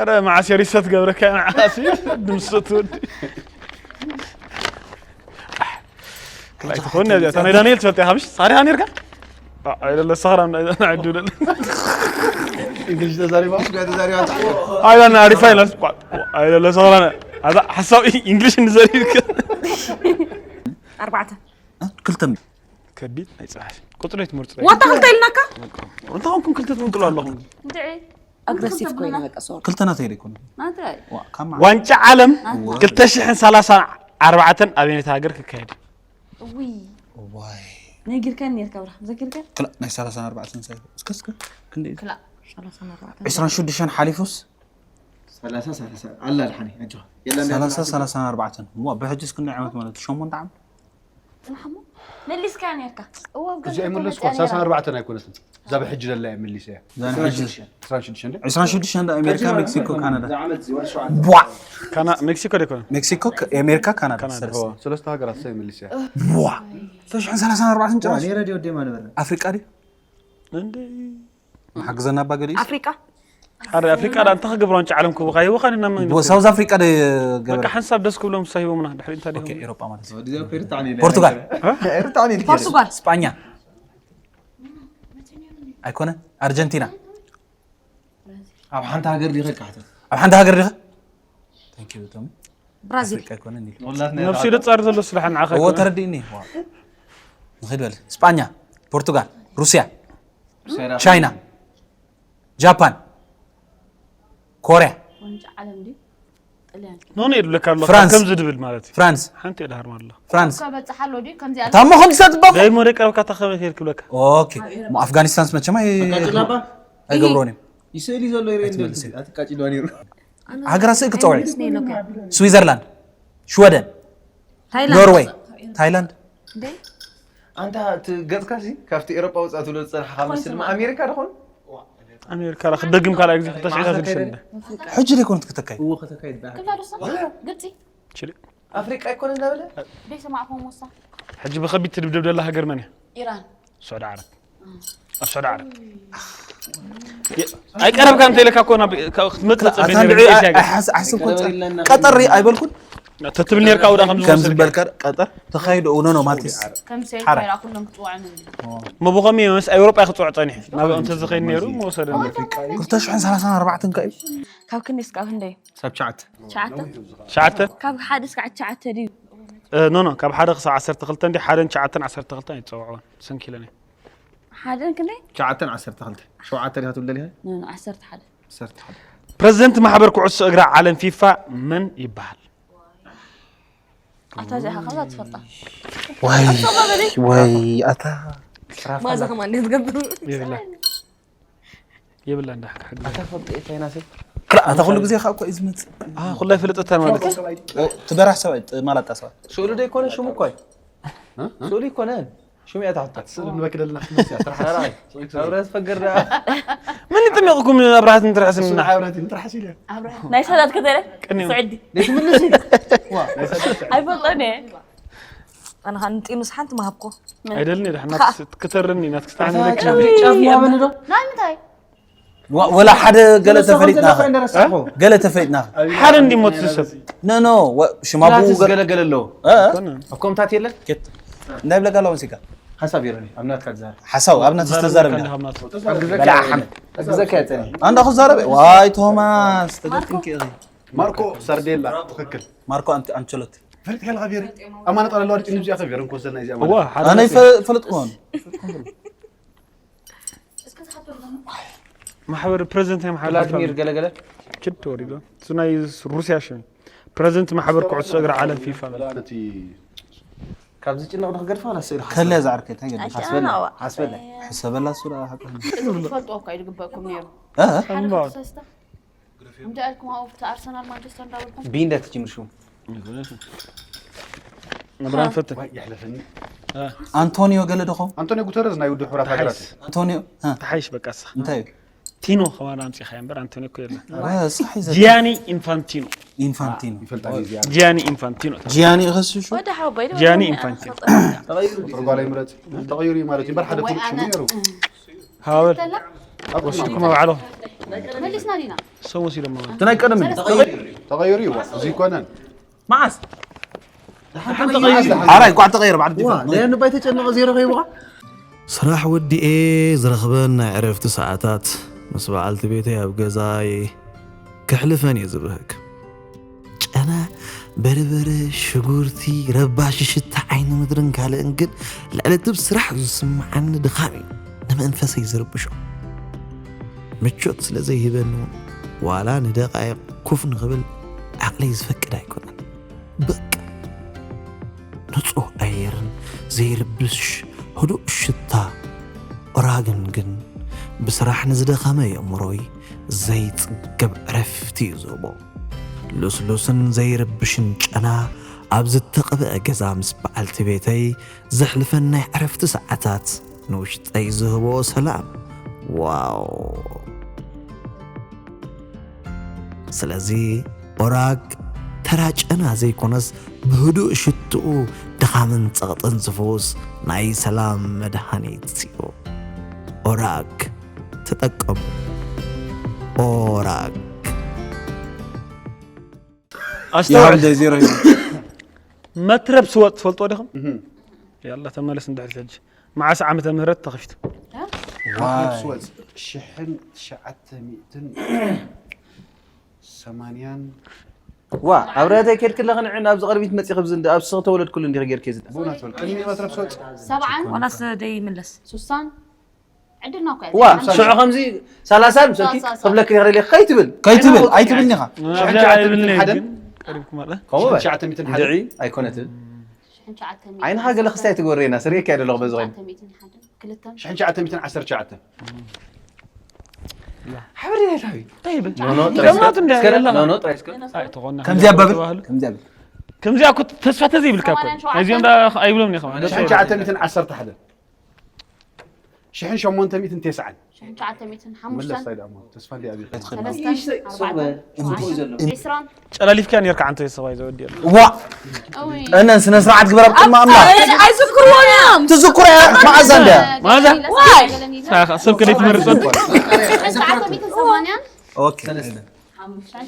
ረ መዓስ የሪሰት ገብረካ መዓስ ድምሰት ወዲ ክላይ ትኾን ነዚኣ እታ ናይ ዳንኤል ትፈልጥ ኢኻ ምሽ ሳሪኻ ነርካ ኣይደለ ሰኽራ ናይዱ ደለ እንግሊሽ ተዛሪባ ስጋ ተዛሪባ ኣይላና ኣሪፋ ኢላስ ኣይደለ ሰኽራ ኣዛ ሓሳብ እንግሊሽ እንዘሪብከ ኣርባዕተ ክልተ ከቢድ ናይ ፀሓሽ ቁፅሪ ትምህርቲ ዋታ ክልተ ኢልናካ እንታይ ኾንኩም ክልተ ትምቅሉ ኣለኹም እንድዒ ኣግረሲቭ ኮይነ በቃ ሶሪ ክልተ ናተይ ደይኮነ ናተይ ዋንጫ ዓለም ክልተ ሽሕን ሰላሳን ኣርባዕተን ኣበየነይቲ ሃገር ክካየድ እዩ? እውይ ዋይ ነጊርከን ነርካ ብራ ዘኪርከ ክላ ናይ ሰላሳን ኣርባዕተን ሳይ እስከ እስከ ክንደይ ክላ ሰላሳን ኣርባዕተን ዕስራን ሽዱሽተን ሓሊፉስ ሰላሳ ሰላሳ ኣላ ድሓኒ ኣጆኻ የላ ሰላሳ ሰላሳን ኣርባዕተን እሞ ብሕጅስ ክንደይ ዓመት ማለት ሸሞንተ ዓመት ጽናሕሞ መሊስካ ነርካ እዎ እዚ ኣይመለስኩ ሰላሳ ኣርባዕተን ኣይኮነትን እዛ ብሕጂ ዘላ እያ መሊሰ እያ ዛን ሕጅስ ዕስራን ሽዱሽተን ዕስራን ሽዱሽተን እንዳ ኣሜሪካ ሜክሲኮ ካናዳ ዓመት ዝወርሹ ቧ ካና ሜክሲኮ ደይኮነ ሜክሲኮ ኣሜሪካ ካናዳ ካናዳ። ሰለስተ ሰለስተ ሃገራት ሰብ መሊሰ እያ ቧ ሰለስተ ሽሕን ሰላሳን ኣርባዕተን ጭራሽ ኔረ ዲዮ ዴማ ነበረ ኣፍሪቃ ድዩ እንደ መሓግዘና ኣባ ገዲስ ኣፍሪቃ ሓደ ኣፍሪቃ ዳ እንታይ ክገብሮ ዋንጫ ዓለም ክቡካ ይወኻን እና ምን ሳውዝ ኣፍሪቃ ዶ ገበረ በቃ ሓንሳብ ደስ ክብሎም ምሳ ሂቦምና ድሕሪ እንታይ ኦኬ ዲኹም ኤሮጳ ማለት እዩ ዲዛ ኮይርታ ዓኒ ፖርቱጋል ርታ ዓኒ ፖርቱጋል ስጳኛ ኣይኮነ ኣርጀንቲና ኣብ ሓንቲ ሃገር ዲኸ ካሕተ ኣብ ሓንቲ ሃገር ዲኸ ታንኪዩ ቶም ብራዚል ኣፍሪቃ ኣይኮነ እንዲሉ ወላት ነብሲ ደጻር ዘሎ ስለ ሓንዓኸ እዎ ተረዲእኒ ንኽድ በል ስጳኛ ፖርቱጋል ሩስያ ቻይና ጃፓን ኮርያ ዋንጫ ዓለም ድዩ ጥልያን ኖ ኖ ይብለካ ኣሎ ፍራንስ። ከምዚ ድብል ማለት እዩ ፍራንስ ሓንቲ እየ ድሃር ኣሎ ፍራንስ ከበጽሓ ኣሎ ድዩ ከምዚኣ እታ እሞ ከምዚ ተትባቦ ዳይሞ ደቂ ረብካ ተኸበ ከይድ ክብለካ ኦኬ ሞ ኣፍጋኒስታንስ መቸማ ቃጭላባ ኣይገብሮን እዮም ይስእሊ ዘሎ ይረ ኣይትመልስ። ኣትቃጭልዋ ነይሩ ሃገራት ስእሊ ክፀውዕ ስነ ኢሎካ ስዊዘርላንድ ሽወደን ታይላንድ ኖርወይ ታይላንድ እንዴ ኣንታ እቲ ገጽካ ሲ ካብቲ ኤሮጳ ወጻእ ትብሎ ዝጸናሕካ መስል ኣሜሪካ ድኾን ኣሜሪካ ራ ክደግም ካልኣይ ግዜ ክልተ ሽሕን ሽዱሽተን ሕጂ ደይኮነት ክተካይ እዎ ከተካይድ ዳ ክላ ዶ ግብጺ ችሊ ኣፍሪቃ ኣይኮነ እንዳበለ ደይ ሰማዕኩም ወሳ ሕጂ ብኸቢድ ትድብደብ ደላ ሃገር መን እያ ኢራን ስዑዲ ዓረብ ኣብ ስዑዲ ዓረብ ኣይቀረብካ እንተ ኢለካ እኮ ናብ ካብ ክትመጽእ ኣታ ጸበኛ እንድዒ ኤስያ ገ ኣይሓስብኩን ቀጠር ኣይበልኩን ተትብል ነርካ ውዳ ከም ከም ዝወሰድካ ዝበልካ ቀጠር ተኻይዶ እውነኖ ማለትስ ከም ሰይድ ሓራ። ካይራ ኩሎም ክጽውዖም እንዲ እሞ ብኸመይ ምስ ኣውሮጳ ክጽውዕ ጸኒሑ ናብ እንተ ዝኸይድ ነይሩ መወሰደ ክልተ ሽሕን ሰላሳን ኣርባዕተን ከ እዩ ካብ ክንደይ እስካብ ክንደይ ሳብ ቻዓት ትሽዓተ ሸዓተ ካብ ሓደ እስካብ ትሽዓተ ድዩ ኖ ኖ ካብ ሓደ ክሳብ ዓሰርተ ክልተ እንዲ ሓደን ትሽዓተን ዓሰርተ ክልተን ኣይጸውዕዎን ስንኪለኒ ሓደን ክንደይ ቻዓተን ዓሰርተ ክልተ ሸውዓተ ዲኻ ትብል ደሊኻ ኖ፣ ኖ፣ ዓሰርተ ሓደ ዓሰርተ ሓደ ፕረዚደንት ማሕበር ኩዕሶ እግሪ ዓለም ፊፋ መን ይበሃል ኣታ እዚኣ ካብዛ ትፈልጣ ወይ ወይ ኣታ ማዛ ከማን እንዴት ትገብር ይብላ ይብላ እንዳ ሓቂ ሓቂ ኣታ ፈልጥ ኤፋይናሰ ክላ ኣታ ኩሉ ግዜ ካብ እኮ እዩ ዝመጽእ አ ኩላይ ፍልጥታ ማለት ትበራሕ ሰብኣይ ማላጣ ሰብኣይ ስእሉ ዶ ይኮነ ሽሙ እኮ እዩ ስእሉ ይኮነ ሽሙ እያ ታሕታ ስእሊ ንበክደልና ክትመስያ ስራሕ ሰራይ ኣብረ ዝፈገር ዳ ምን ይጥሚቕኩም ኣብራሃት እንትርሕስና ስራሕ ኣብራት እንትርሓስ ኢለ ናይ ሰላት ከተረ ቅኔ ስዕዲ ዘይትምልስ ኣይፈልጦን እየ ኣነ ከዓ ንጢኑስ ሓንቲ ምሃብኮ ኣይደልን እየ ደሕና ክትርኒ ናት ክስታን ጫፍ ምሃበኒ ዶ ናይ ምንታይ ዋ- ወላ ሓደ ገለ ተፈሊጥና ገለ ተፈሊጥና ሓደ እንዲሞት ዝሰብ ኖ ኖ ሽማቡ ላትስ ገለገለ ኣለዎ እ? ኣብ ኮምታት የለን እንታይ ብለካ ኣለዎ ሲካ ሓሳብ ይረኒ ኣብ ናትካ ትዛር ሓሳብ ኣብ ናት ዝተዛረብና ኣግዘካ የፀኒ ኣንዳ ክዛረበ ዋይ ቶማስ ተገጥምኪ ኢኺ ማርኮ ሳርዴላ ትኽክል ማርኮ ኣንት- ኣንቸሎቲ ፈለጥካ ኢልካ ቬረ ኣማና ጠለለዋ ድጭ ንብዚኣ ከ ቬረ እንኮ ዘለና እዚኣ እዋ ሓደ ኣነ መጽእ። ይፈ- ፈልጥኩ ሆን ማሕበር ፕረዚደንት ናይ ማሕበር ቭላድሚር ገለገለ ችድ ወሪዶ እሱ ናይ ሩስያ ሽም ፕረዚደንት ማሕበር ኩዕሶ እግሪ ዓለም ፊፋ እቲ ካብዚ ጭንቕ ንኽገድፋ ዋላ ስእሊ ከለ ዝዓርከ እንታይ ገድፋ? ኣጨናናዋ። ሓስበላ። ሕሰበላ ሱላ ሓቀ እዚ ክትፈልጥዎ እኳ እዩ ዝግበእኩም ነይሩ። እ? ሓደ እምባ። ክልተ ሰለስተ እንተ ኣልኩም ኣብኡ ኣብቲ ኣርሰናል ማንቸስተር እንዳበልኩም ቢንዳ ትጅምር ሽው መብራን ፈትን ይሕለፈኒ ኣንቶኒዮ ገለ ዶኾም ኣንቶኒዮ ጉተረዝ ናይ ውድብ ሕቡራት ሃገራት እዩ። ኣንቶኒዮ እ፣ ተሓይሽ በቃ ንስኻ እንታይ እዩ? ቲኖ ከማን ኣምፂኻዮ እምበር ኣንቶኒ እኮ የለን እ፣ ሳሒ ዘ- ጂያኒ ኢንፋንቲኖ ኢንፋንቲኖ ይፈልጣ ጊዜ ጂያኒ ኢንፋንቲኖ ጂያኒ ይኸስሹ ወደ ሓወባይ ዶ ጂያኒ ኢንፋንቲኖ ቁጥሪ ጓላ ይምረፅ ተቐይሩ እዩ ማለት እዩ እምበር ሓደ ፍሉጥ ሽሙ ነይሩ ሃወል ተላ ወስድኩም ኣብ ዓለኹም መሊስና ዲና ሰው ወሲዶም ማለት እቲ ናይ ቀደም እዩ። ተቐይሩ እዩ እዚ ይኮነን መዓስ ኣራይ ኳዕ ተቐይር ባዕድ ዲፋ ደያኑ ባይ ተጨነቐ ዜሮ ከይብዋ ስራሕ ወዲኤ ዝረኽበን ናይ ዕረፍቲ ሰዓታት ምስ በዓልቲ ቤተይ ኣብ ገዛይ ከሕልፈን እየ ዝብህግ። ጨና፣ በርበረ፣ ሽጉርቲ፣ ረባሺ ሽታ ዓይኒ ምድርን ካልእን ግን ልዕሊ እቲ ብስራሕ ዝስምዓኒ ድኻም እዩ ንመንፈሰይ ዝርብሾ። ምቾት ስለ ዘይህበኒ እውን ዋላ ንደቓይቕ ኮፍ ንኽብል ዓቕለይ ዝፈቅድ ኣይኮነን። በቃ ንጹህ ኣየርን ዘይርብሽ ህዱእ ሽታ ኦራግን ግን ብስራሕ ንዝደኸመ የእምሮይ ዘይጽገብ ዕረፍቲ እዩ ዝህቦ። ልስሉስን ዘይርብሽን ጨና ኣብ ዝተቐብአ ገዛ ምስ በዓልቲ ቤተይ ዘሕልፈን ናይ ዕረፍቲ ሰዓታት ንውሽጠይ ዝህቦ ሰላም ዋው! ስለዚ ኦራግ ተራ ጨና ዘይኮነስ ብህዱእ ሽትኡ ድኻምን ጸቕጥን ዝፍውስ ናይ ሰላም መድሃኒት እዩ። ኦራግ ተጠቀሙ። ኦራግ ኣስተውዕል ዜሮ መትረብ ስወጥ ትፈልጦ ዲኹም ያላ ተመለስ እንድሕር ሕጂ መዓስ ዓመተ ምህረት ተኸፊቱ ስወፅ ሽሕን ትሽዓተ ሚእትን ሰማንያን ዋ ኣብ ረተይ ከድክ ኣለኸ ንዕ ኣብዚ ቅርቢት መፂ ክብዚ እንደ ኣብ ስኽ ተወለድኩሉ እንዲኸ ጌርክ ዝዳ ብእውነት በል ቅድሚ መትረብ ስወፅ ሰብዓን ዋላስ ደይምለስ ሱሳን ዕድልና እኳ ዋ ሽዑ ከምዚ ሰላሳ ምሰልኪ ክብለክ ይኽእል እየ ከይትብል ከይትብል ኣይትብልኒ ኢኻ ኣብዚኣ ኣይብልኒ ግን ቀሪብኩም ኣለ ከምኡ በል ትሽዓተ ሚእትን ሓደ እንድዒ ኣይኮነትን ዓይንኻ ገለ ክስታይ ትገብረና ስርእየካ እየ ዘለኹ በዚ ኮይኑ ክልተን ሽሕን ትሽዓተ ሚእትን ዓሰርተ ትሽዓተ ሓበሬታ ይታዊ ጠይብ ኖኖ ገማቱ እንደ ያለ ኖኖ ጥራይ እስከ ኣይተኾና ከምዚ ኣባብል ከምዚ ኣብል ከምዚኣ እኮ ተስፋ ተዘይብልካ እኮ ሰማንያን ሸውዓተን ነዚኦም ዳ ኣይብሎም ኒ ከማን ሽሕን ትሽዓተ ሚእትን ዓሰርተ ሓደ ሽሕን ሸሞንተ ሚእትን ተስዓን ሽሕን ትሽዓተ ሚእትን መለስ ሓሙሽተን ታይ ደኣ ተስፋ እንዲ ኣብዩ ሰለስተን ኣርባዕተን ሸውዓተን ዒስራን ጨላሊፍካ ኔርካ ዓንተ ሰብኣይ ዘወዲ ኣሎ ዋ እውይ እነን ስነ ስርዓት ግበር ኣብ ቅድሚ ኣምላኽ ኣይዝክርዎን እዮም ትዝክሮ እያ መዓዛ እንድያ መዓዛ ዋይ ሰብ ከደይ ትመርጸ ሽሕን ትሽዓተ ሚእትን ሰማንያን ኦኬ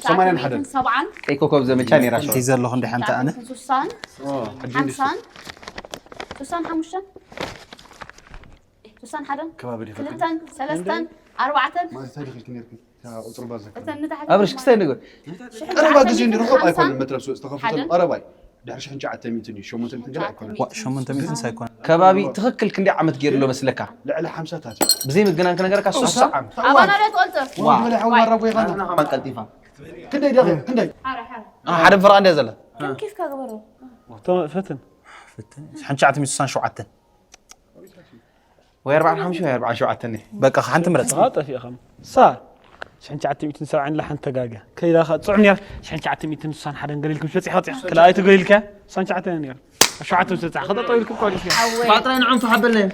ሰማንያን ሓደን ሰብዓን ቀይ ኮኮብ ዘመቻ ነይራ ሸው እንታይ ዘለኹ እንዲሓ እንተ ኣነ ሱሳን ሓምሳን ሱሳን ሓሙሽተን ሱሳን ሓደን ከባቢ ዲኻ ክልተን ሰለስተን ኣርባዕተን ማለት እንታይ ደኺልክ ነርክ ቁፅሪ ባዘካ እተን ንታሕቲ ኣብርሽ ክስታይ ንግበር ቀረባ ግዜ እንዲ ርሑቕ ኣይኮነን መትረብ ስወፅ ተኸፍተሉ ቀረባይ ድሕሪ ሽሕን ትሽዓተ ሚእትን እዩ ሸሞንተ ሚእትን ገለ ኣይኮነን ዋ ሸሞንተ ሚእትን ሳይኮነ ከባቢ ትኽክል ክንደይ ዓመት ገይሩ ኣሎ መስለካ ልዕሊ ሓምሳታት እዩ ብዘይ ምግናን ክነገረካ ሱሳ ዓመት ኣባና ዶ ትቆልጽ ወላ ሓው ማራቦ ይኸና ናኻ ማን ቀልጢፋ ክንደይ ደኺ ክንደይ ሓረ ሓረ ሓደ ፍርቓ እንደ ዘላ ከም ኬፍካ ግበሮ ፈትን ሓንቲ ሸዓተ ሚእቲ ስሳን ሸውዓተን ወይ ኣርባዓን ሓሙሽተ ወይ ኣርባዓን ሸውዓተን እዩ በቃ ሓንቲ ምረፅ ስኻ ጠፊእኻ ሳ ሽሕን ትሽዓተ ሚእትን ሰብዓን ኢላ ሓንቲ ተጋግያ ከይዳ ኸ ፅዑም ነይራ ሽሕን ትሽዓተ ሚእትን ስሳን ሓደን ገሊልኩም በፂሕካ በፂሕካ ክልኣይቲ ገሊልካ ስሳን ትሽዓተ ነይራ ሸውዓተ ምስ በፃሕ ከጠጠው ኢልኩም ቆሊስካ ጥራይ ንዖም ተሓበልና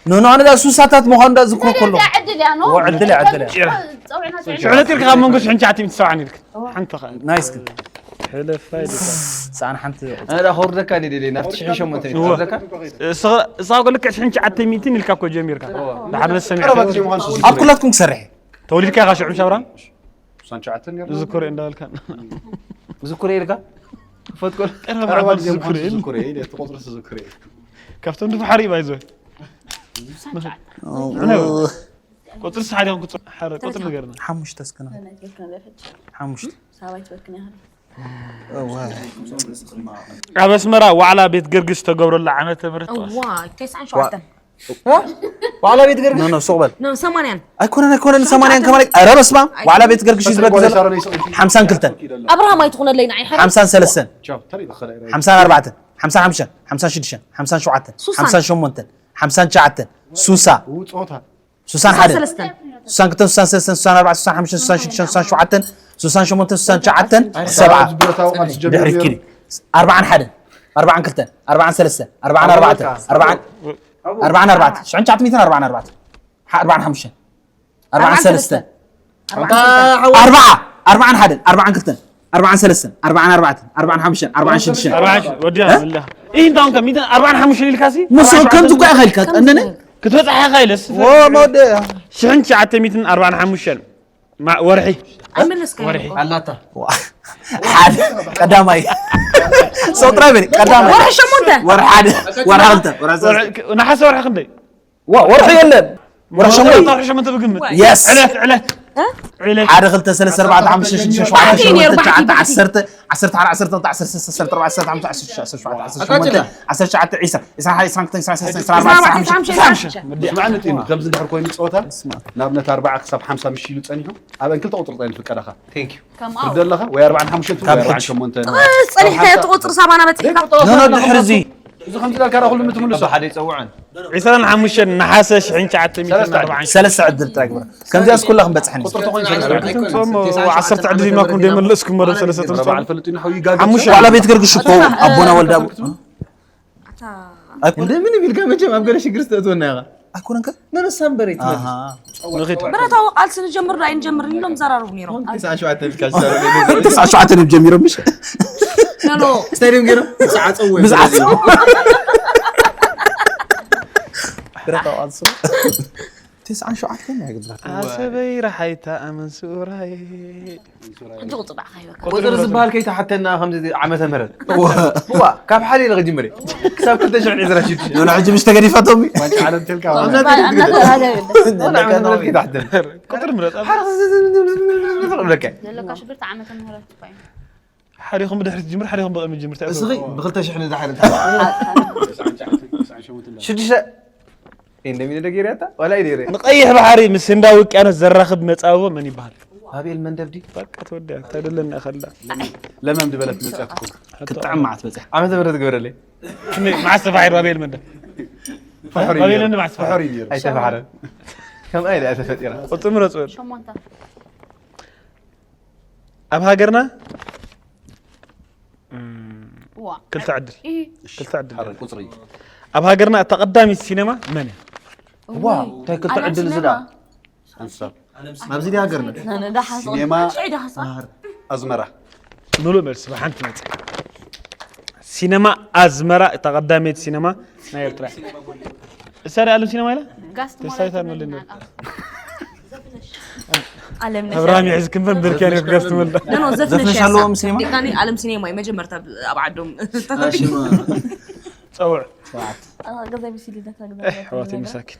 ኖ ኖ ኣነ ዳ ሱሳታት ምዃኑ ዳ ዝክሮ ከሎ ዕድል እያ ኖ ወ ዕድል እያ ዕድል እያ ጸውዕና ሽዕለት ኢልካ ካብ መንጎ ሽሕን ትሽዓተ ሚእትን ሰብዓን ኢልካ ሓንቲ ኸ ናይስክ ሕለፋ ኢልካ ሰዓን ሓንቲ ኣነ ዳ ከውርደካ እንዲ ደለ ናብቲ ሽሕን ሸሞንተ ሚእቲ ከውርደካ እሳ እኮ ልክዕ ሽሕን ትሽዓተ ሚእትን ኢልካ እኮ ጀሚርካ ድሓር በስ ሰሚዕካ ቀረባ ግዜ ምዃኑ ኣብ ኩላትኩም ክሰርሕ እየ ተወሊድካ ኢኻ ሽዑ ሻብራ ስሳን ትሽዓተ ነይሩ ዝክሮ እንዳበልካ ዝኩረ ኢልካ ክፈትኮል ቀረባ ቀረባ ዓባል ግዜ ምዃኑ ዝክሮ ዝክረ እየ ተቆፅሮ ዝክረ እየ ካብቶም ድፋሓር እዩ ባይዞ ቁፅሪ ሰሓ ዲኹም ቁፅሪ ሓረ ቁፅሪ ነገርና ሓሙሽተ እስከና ሓሙሽተ ሳባይ ትበክን ያህል እወ ኣብ ኣስመራ ዋዕላ ቤት ገርግስ ዝተገብረሉ ዓመተ ምህረት ተዋስ ዋ ተስዓን ሸውዓተን ዋዕላ ቤት ገርግስ ኖ ኖ ሱቕ በል ኖ ሰማንያን ኣይኮነን ኣይኮነን ሰማንያን ከማይ ኧረ በስማ ዋዕላ ቤት ገርግሽ እዩ ዝበል ዘሎ ሓምሳን ክልተን ኣብርሃም ኣይትኹነለይ ንዓይ ሓረ ሓምሳን ሰለስተን ቻው ተሪኢ በኸለ ሓምሳን ኣርባዕተን ሓምሳን ሓሙሽተን፣ ሓምሳን ሽዱሽተን፣ ሓምሳን ሸውዓተን፣ ሓምሳን ሸሞንተን፣ ሓምሳን ትሽዓተን፣ ሱሳ፣ ጾታ ሱሳን ሓደን፣ ሰለስተን ሱሳን ክልተን፣ ሱሳን ሰለስተን፣ ሱሳን ኣርባዕተን፣ ሱሳን ሓሙሽተን፣ ሱሳን ሽዱሽተን፣ ሱሳን ሸውዓተን፣ ሱሳን ሸሞንተን፣ ሱሳን ትሽዓተን፣ ሰብዓ። ብረታዊ ቃልሲ ጀሚሩ ድሕሪት ነይሩ። ኪዲ። ኣርባዓን ሓደን፣ ኣርባዓን ክልተን፣ ኣርባዓን ሰለስተን፣ ኣርባዓን ኣርባዕተን፣ ኣርባዓን ኣርባዕተን፣ ሽሕን ትሽዓተ ሚእትን ኣርባዓን ኣርባዕተን፣ ኣርባዓን ሓሙሽተን፣ ኣርባዓን ሰለስተን፣ ኣርባዓ፣ ኣርባዓን ሓደን፣ ኣርባዓን ክልተን፣ ኣርባዓን ሰለስተን፣ ኣርባዓን ኣርባዕተን፣ ኣርባዓን ሓሙሽተን፣ ኣርባዓን ሽዱሽተን። ኣርባዓ ወዲያ መላ። ይህ እንዳውም ከሚትን ኣርባዓን ሓሙሽተን ኢልካሲ ንሱ ከምዚ እኮ ኢኻ ኢልካ ቀንደነ ክትበፅሓ ኢኻ ኢለስ ዎ መወደ ሽሕን ትሽዓተ ሚእትን ኣርባዓን ሓሙሽተን ማ- ወርሒ ኣይመለስካዮ ወርሒ ኣላታ ሓደ ቀዳማይ ሰው ጥራይ በል ቀዳማይ ወርሒ ሸሞንተ ወርሒ ሓደ ወርሒ ክልተ ወርሒ ሰለስተ ወርሒ- ነሓሰ ወርሒ ክንደይ ዋ ወርሒ የለን ወርሒ ሸሞንተ ወርሒ ሸሞንተ ብግምት የስ ዕለት ዕለት ዕለት ሓደ ክልተ ሰለስተ ኣርባዕተ ሓሙሽተ ሽዱሽተ ሸውዓተ ባሕቲ ነይሩ፣ ሸሞንተ ባሕቲ፣ ትሽዓተ ባሕቲ። ዓሰርተ ዓሰርተ ሓደ ዓሰርተ ክልተ ዓሰርተ ሰለስተ ዓሰርተ ኣርባዕተ ዓሰርተ ሓሙሽተ ዓሰርተ ሽዱሽተ ዓሰርተ ሸውዓተ ዓሰርተ ሸሞንተ ዓሰርተ ትሽዓተ ዒስራ ዒስራ ሓደ ዒስራ ክልተ ዓሰርተ ዓሰርተ ዓሰርተ ኣርባዕተ ዓሰርተ ሓሙሽተ ዓሰርተ ሽዱሽተ ስማዕ ነቲ ኢሉ ከምዚ እንድሕር ኮይኑ ጸወታ ናብነት ኣርባዓ ክሳብ ሓምሳ ምሽ ኢሉ ጸኒሑ ኣብ እንክልተ ቁፅሪ ታይ ንፍቀዳኻ ቴንክ ዩ ትርደ ኣለኻ ወይ ኣርባዓን ሓሙሽተን ወይ ኣርባዓን ሸሞንተን ጸኒሕካ እቲ ቁፅሪ ሳባና በፂሕካ ኖ ኖ ድሕሪ እዚ እዚ ከምዚ ዳልካ ዳኹሉ ምትምልሶ ሓደ ይፀውዐን ዕስራን ሓሙሽተን ነሓሰ ሽሕን ትሽዓተ ሚእትን ኣርባዓን ሰለስተ ዕድል ጥራይ ግበር ከምዚያስ ኩላ ክንበፅሐን እዩ ቁፅሪ ተኾይኑ ሶም ዓሰርተ ዕድል ሂብናኩም ደይመለስኩም መደብ ሰለስተ በዓል ፈለጡ ኢና ሓዊ ይጋገ ሓሙሽተ ዋላ ቤት ገርግሽ እኮ ኣቦና ወልዳ እንደ ምን ይብልካ መቸም ኣብ ገለ ሽግር ዝተእትወና ኢኻ ኣይኮነን ከ ነነሳ እምበረይ ትመልስ ንኺድ ብረታዊ ቃልሲ ንጀምር ዶ ኣይንጀምር ኢሎም ዘራርቡ ነይሮም ተስዓ ሸውዓተ ኢልካ ዝሰረሉ ተስዓ ሸውዓተ እዮም ጀሚሮም ምሽ ኖ ስታዲየም ገይሮም ዝዓፀው ብዝዓፀው ተስዓን ሸውዓተን ኣይግብራት ኣሰበይ ረሓይታ ኣመን ስኡራይ ሕጂ ቁፅሪ ብዓኻ ሂበካ ቁፅሪ ዝበሃል ከይተሓተና ከምዚ ዓመተ ምህረት ዋ ካብ ሓሊለ ክጅምር እየ ክሳብ ክልተ ሽሕን ዕስራን ሽዱሽተን ኖ ሕጂ ምሽ ተገዲፋቶም ዋንጫ ዓለም ተልካ ዓመተ ምህረት ከይተሓተን ቁፅሪ ምረፅ ሓረ ዝብለካ ዘለካ ሽግርቲ ዓመተ ምህረት እኮ እዩ። ሓዲኹም ብድሕሪ ትጅምር ሓዲኹም ብቕድሚ ትጅምር እስኺ ብክልተ ሽሕ ንዝሓለ ሽዱሽተ እንደሚነ ደገርያታ ዋላ ይደረ ንቐይሕ ባሕሪ ምስ ህንዳዊ ውቅያኖስ ዘራኽብ መጻብቦ መን ይበሃል? ኣቤል መንደብዲ በቃ ተወዲያ ተደለና ከላ ለመም ዝበለት መፅያትኩም ክትጥዕም መዓት በፅሕ ዓመተ ምህረት ግበረለይ መዓስ ተፋሒሩ ኣቤል መንደ ፍሕሪ ኣቤል ነይሩ። መንደ መዓስ ተፋሒሩ ፍሕሪ ነይሩ። ኣይተፋሕረ ከምኣ ኢለ ተፈጢራ ቁፅሪ ምረፅ በል ሸሞንተ ኣብ ሃገርና ዋ ክልተ ዕድል ይህ ክልተ ዕድል ሓረ ቁፅሪ ኣብ ሃገርና እታ ቀዳሚት ሲነማ መን እያ? ዋ እንታይ ክልተ ዕድል ዝዳ ሓንሳብ ኣብዚ ዲ ሃገርና ሲኔማ ሽዒ ዳሓሳ ኣዝመራ ምሉእ መልሲ ብሓንቲ መፀ ሲነማ ኣዝመራ እታ ቀዳመይቲ ሲነማ ናይ ኤርትራ እያ። እሳ ደ ኣለም ሲነማ ኢላ ጋስ ተሳይታ ንበል ነበር። ኣለም ኣብርሃም ይሕዝክን በር ብርክያን ክጋስ ትመልዳ ኖ ዘፍነሽ ዘፍነሽ ኣለዎም ሲኔማ? ዲቃኒ ኣለም ሲኔማ እዩ መጀመርታ ኣብ ዓዶም ፀውዕ ገዛ ሚሲ ልደታ ኣሕዋተይ ምሳኪን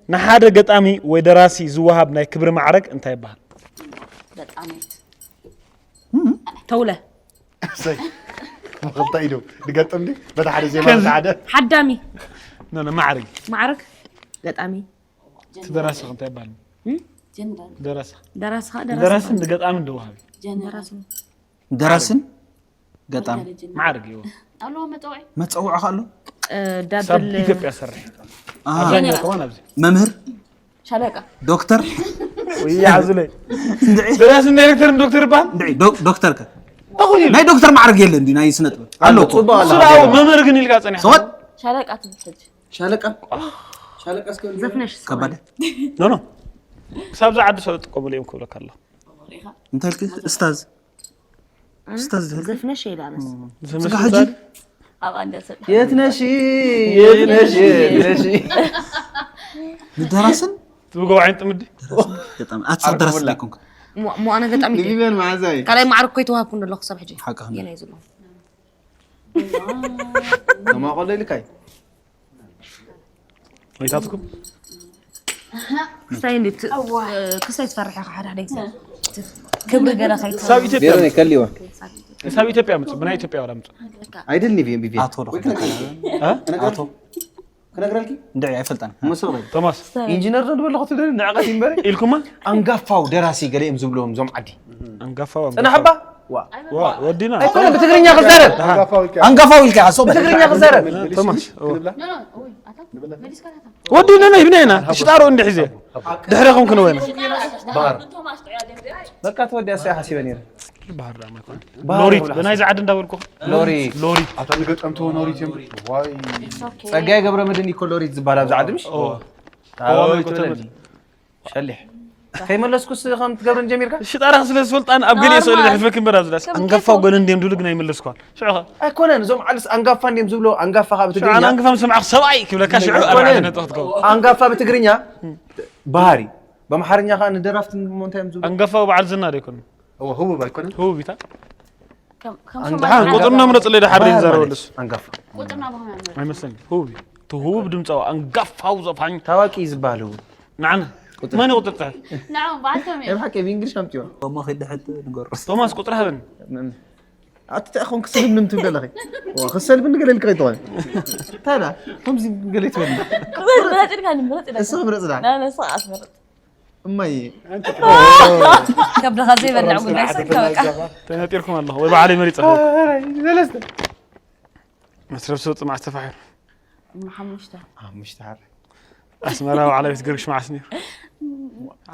ንሓደ ገጣሚ ወይ ደራሲ ዝወሃብ ናይ ክብሪ ማዕረግ እንታይ ይበሃል? ገጣሚት ተውለ ክልተ ኢዱ ድገጥም ዲ በታ ሓደ ዜማ በታ ሓደ ሓዳሚ ኖ ኖ ማዕረግ ማዕረግ ገጣሚ እቲ ደራሲ እንታይ ይበሃል? ደራሲ ደራስኻ ደራስን ገጣምን ደወሃቢ ደራሲ ደራስን ገጣሚ ማዕረግ ይዎ ኣለዎ መፀውዒ መፀውዒ ካሎ ሳብ ዳብል ኢትዮጵያ ሰርሕ ኣሃ። ኣብዛኛው ከማን ኣብዚ መምህር ሻለቃ ዶክተር ይዓዙለይ ደራስን ዳይሬክተርን ዶክተር ይበሃል እንድዒ ዶ- ዶክተር ከ ናይ ዶክተር ማዕረግ የለ እንዲ ናይ ስነ ጥበብ ኣሎ እኮ። ፅቡቅ ኣለ እሱ ደኣ መምህር ግን ኢልካ ፀኒሕ ሰወት ሻለቃ ትብል ሕጂ ሻለቃ ሻለቃ እስከ ዘፍነሽ ከባደ ኖ ኖ ክሳብ ዝዓዲ ሰው ጥቀሙሉ እዮም ክብለካ ኣለኹ እንታይ ኢልክ እስታዝ እስታዝ ዝብል ዘፍነሽ ኢላ ኣነስ ስጋ ሕጂ ኣብኣ እንዳሰል የት ነሽ የት ነሽ የት ነሽ ንደራስን ትብገው ዓይን ጥምዲ ገጣሚ ኣትስር ደራሲ ኣይኮንኩ ሞ ኣነ ገጣሚ ንቢበን መዓዛይ ካልኣይ ማዕረግ ኮይ ተዋህብኩ ኣለኹ ክሳብ ሕጂ ሓቅኻ የናይ ዝሎ ከማቆሎ ኢልካይ ወይታትኩም ክሳይ እንዴት ክሳይ ትፈርሕ ኢኻ ሓደ ሓደ ግዜ ክብሪ ገለ ከይት ክሳብ ኢትዮጵያ ቤሮን ከሊዋ ክሳብ ኢትዮጵያ ምፁ ብናይ ኢትዮጵያ ወላ ምፁ ኣይደልኒ ቢቢ ኣቶ ዶ ኣቶ ክነግረልኪ እንድዒ ኣይፈልጠን መሰለኝ ቶማስ ኢንጂነር ዶ ድበለኹ ትደሊ ንዕቐት ይንበረ ኢልኩማ ኣንጋፋው ደራሲ ገለ እዮም ዝብልዎም እዞም ዓዲ ኣንጋፋው ፅናሕባ ወዲና ኣይኮነ ብትግርኛ ክዛረብ። ኣንጋፋው ኢልካ ሓሶ ብትግርኛ ክዛረብ። ቶማስ No, no, oj, attends. ወዲና ና ይብና ኢና ሽጣሮ እንዲ ሒዘ ድሕረኹም ክንወይና በቃ ተወዲያ ሰ ሓሲበ ነይረ። ሎሪት ብናይዚ ዓዲ እንዳበልኩ ሎሪት ሎሪት ኣታ ንገጠምቶ ኖሪት እዮም ዋይ ጸጋይ ገብረ መድን እኮ ሎሪት ዝበሃል ኣብዚ ዓዲ ምሽ ኦዋይ ሸሊሕ ከይመለስኩስ ከም ትገብርን ጀሚርካ ሽጣራ ስለ ዝፈልጣን ኣብ ገሊኦ ስእሊ ዝሕልፈክን በዳ ዝዳስ ኣንጋፋው ገለ እንድዮም ድብሉ ግን ኣይመለስኳን ሽዑ ኣይኮነን እዞም ዓልስ ኣንጋፋ እንድዮም ዝብሎ ኣንጋፋ ካብ ትግርኛ ኣንጋፋ ምስማዕኽ ሰብኣይ ክብለካ ሽዑ ኣርባዕተ ነጥቢ ክትከው ኣንጋፋ ብትግርኛ ባህሪ ብኣምሓርኛ ከዓ ንደራፍቲ እንታይ እዮም ዝብሉ ኣንጋፋው በዓል ዝና ዶ ኣይኮነ እዎ ህቡብ ኣይኮነን ህቡቢታ ከም ከም ደሓን ቁጥርና ምረፅለይ ደሓር ዘይንዛረበሉስ ኣንጋፋ ቁጥርና ብኸመይ ንርኢ? ኣይመስለኒ ህቡብ እዩ እቲ ህቡብ ድምፃዊ ኣንጋፋው ዘፋኝ ታዋቂ ዝበሃል እውን ንዓና መን ቁጥር ፅሕፍ ንዕኦም በዓልቶም እዮም። ናይ ብሓቂ ብእንግሊሽ ኣምፅኦ እሞ ከይድ ድሕር ንገሩ ቶማስ ቁጥሪ ሃበኒ ኣትተእኹም ክስልምልም ትብል ኣለኺ ክሰልም ንገለልክ ከይትኾን ታዳ ከምዚ ገለ ትበል ምረጥ ኢልካ ምረጥ ኢልካ እሱ ምረፅዳ ና ነስኻ ኣስመረጥ እማይ ከብድኻ ዘይበልዕ ጉዳይ ሰብካ በቃ ተነጢርኩም ኣለኹ ወይ በዓለይ መሪፀ መስረብ ሰውፅ ማዕስ ተፋሒሩ ሓሙሽተ ሓሙሽተ ሓረ ኣስመራ ባዕላ ቤት ገርግሽ መዓስ ነይሩ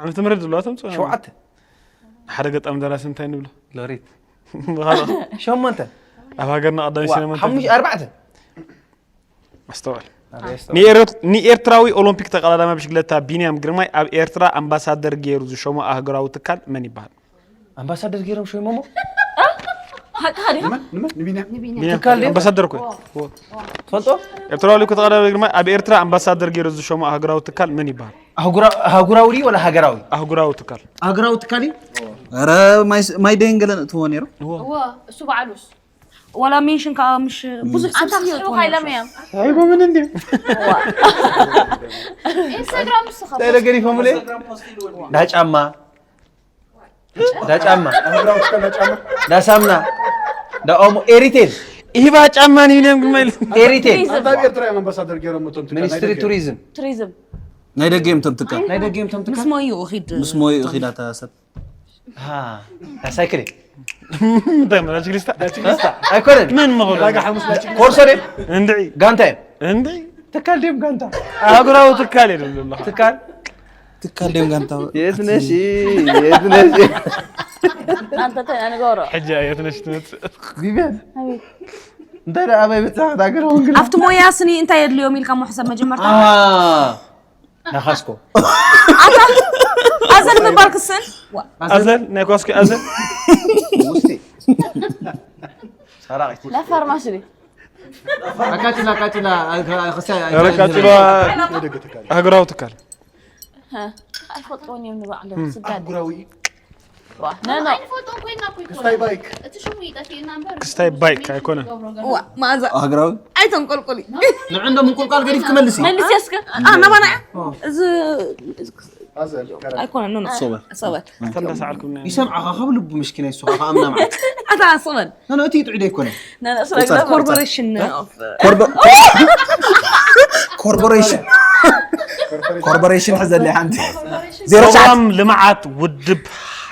ዓመተ ምህረት ዝብለዋ ተምፅኡ ሸውዓተ ሓደ ገጣሚ ደራሲ እንታይ ንብሎ ሎሪት ብኻልኦ ሸሞንተ ኣብ ሃገርና ቀዳሚ ሲነማ እንታይ ሓሙሽተ ኣርባዕተ ኣስተውዕል ንኤርት- ንኤርትራዊ ኦሎምፒክ ተቐዳዳማይ ብሽግለታ ቢንያም ግርማይ ኣብ ኤርትራ ኣምባሳደር ገይሩ ዝሸሞ ኣህጉራዊ ትካል መን ይበሃል ኣምባሳደር ገይሮም ሸሞሞ ሓቅኻ ዲኻ ንመን ንቢንያም ቢንያም ኣምባሳደር እኮ እዩ። ትፈልጦ ኤርትራዊ ኦሎምፒክ ተቐዳዳማይ ግርማይ ኣብ ኤርትራ ኣምባሳደር ገይሩ ዝሸሞ ኣህጉራዊ ትካል መን ይበሃል ኣህጉራዊ ድዩ ወላ ሃገራዊ ኣህጉራዊ ትካል ኣህጉራዊ ትካል እዩ ኧረ ማይ- ማይ ደይን ገለ ነእትዎ ነይሩ እዎ እሱ በዓሉስ ወላ ሜንሽን ከዓ ምሽ ብዙሕ ሰብ ኣንታ ስለ ስሕቡ ዝኾነ ካይሎም እዮም ኣይቦምን እንዲ ኢንስታግራም ንስኻ እንታይ ኢለ ገዲፎምለ ዳጫማ ዳጫማ ኣህጉራዊ ትካል ዳጫማ ዳሳምና ዳኦሞ ኤሪቴል ኢባ ጫማ ንቢንያም ግርማይ ኢሉ ኤሪቴል ኣንታ ኣብ ኤርትራ እዮም ኣምባሳደር ገይሮም እቶም ትካል ሚኒስትሪ ቱሪዝም ቱሪዝም ናይ ደገ እዮም ቶም ትካል ናይ ደገ እዮም ቶም ምስ ትካል ሞዩ ኺድ ምስ ሞዩ እኺድ ኣታ ሰብ ሳይክል እንታይ መላች ክሪስታ ኣይኮነን ምን መኸሉ ዳጋ ሓሙስ ናቸው ኮርሶ ድም እንድዒ ጋንታ እዮም እንድዒ ትካል ድም ጋንታ ኣህጉራዊ ትካል እዩ ዝብሎ ትካል ትካል ድም ጋንታ የት ነሽ የት ነሽ ኣንተ እንታይ ንገሮ ሕጂ የት ነሽ ትመፅእ ቪቪያን እንታይ ደኣ ኣበይ በጻሕ ዳገር ሆን ግን ኣብቲ ሞያ ስኒ እንታይ የድልዮም ኢልካ ሞ ሕሰብ መጀመርታ ናኻስኮ ኣዘል ምባል ክስን ኣዘል ናይ ኳስኪ ኣዘል ውስቲ ሰራቂት ለፈርማሽ ድዩ ኣካችላ ኣካችላ ረቃጭባ ኣህጉራዊ ትካል ኣይፈልጥዎን እዮም ንባዕሎም ስጋድ ኣህጉራዊ እዩ ነኖ ክስታይ ባይክ እቲ ሽሙ ይጠፊእና እምበር ክስታይ ባይክ ኣይኮነን ዋ ማእዛ ሃገራዊ ኣይተንቆልቁሊ ንዕንዶ ምንቁልቋል ገዲፍ ክመልስ እዩ መልስ የስከ ኣናባና እዚ ኣዘል ከረ ኣይኮነ ኖ ኖ ሶበር ሰበት ተንዳሳዓልኩም ይሰምዓኻ ካብ ልቡ ምሽኪና ይሱኻ ከኣምና ማለት ኣታ ኣስበን ነነ እቲ ጥዑይ ኣይኮነ ኮርፖሬሽን ኮርፖሬሽን ኮርፖሬሽን ሕዘለይ ሓንቲ ዜሮ ሸዓት ፕሮግራም ልምዓት ውድብ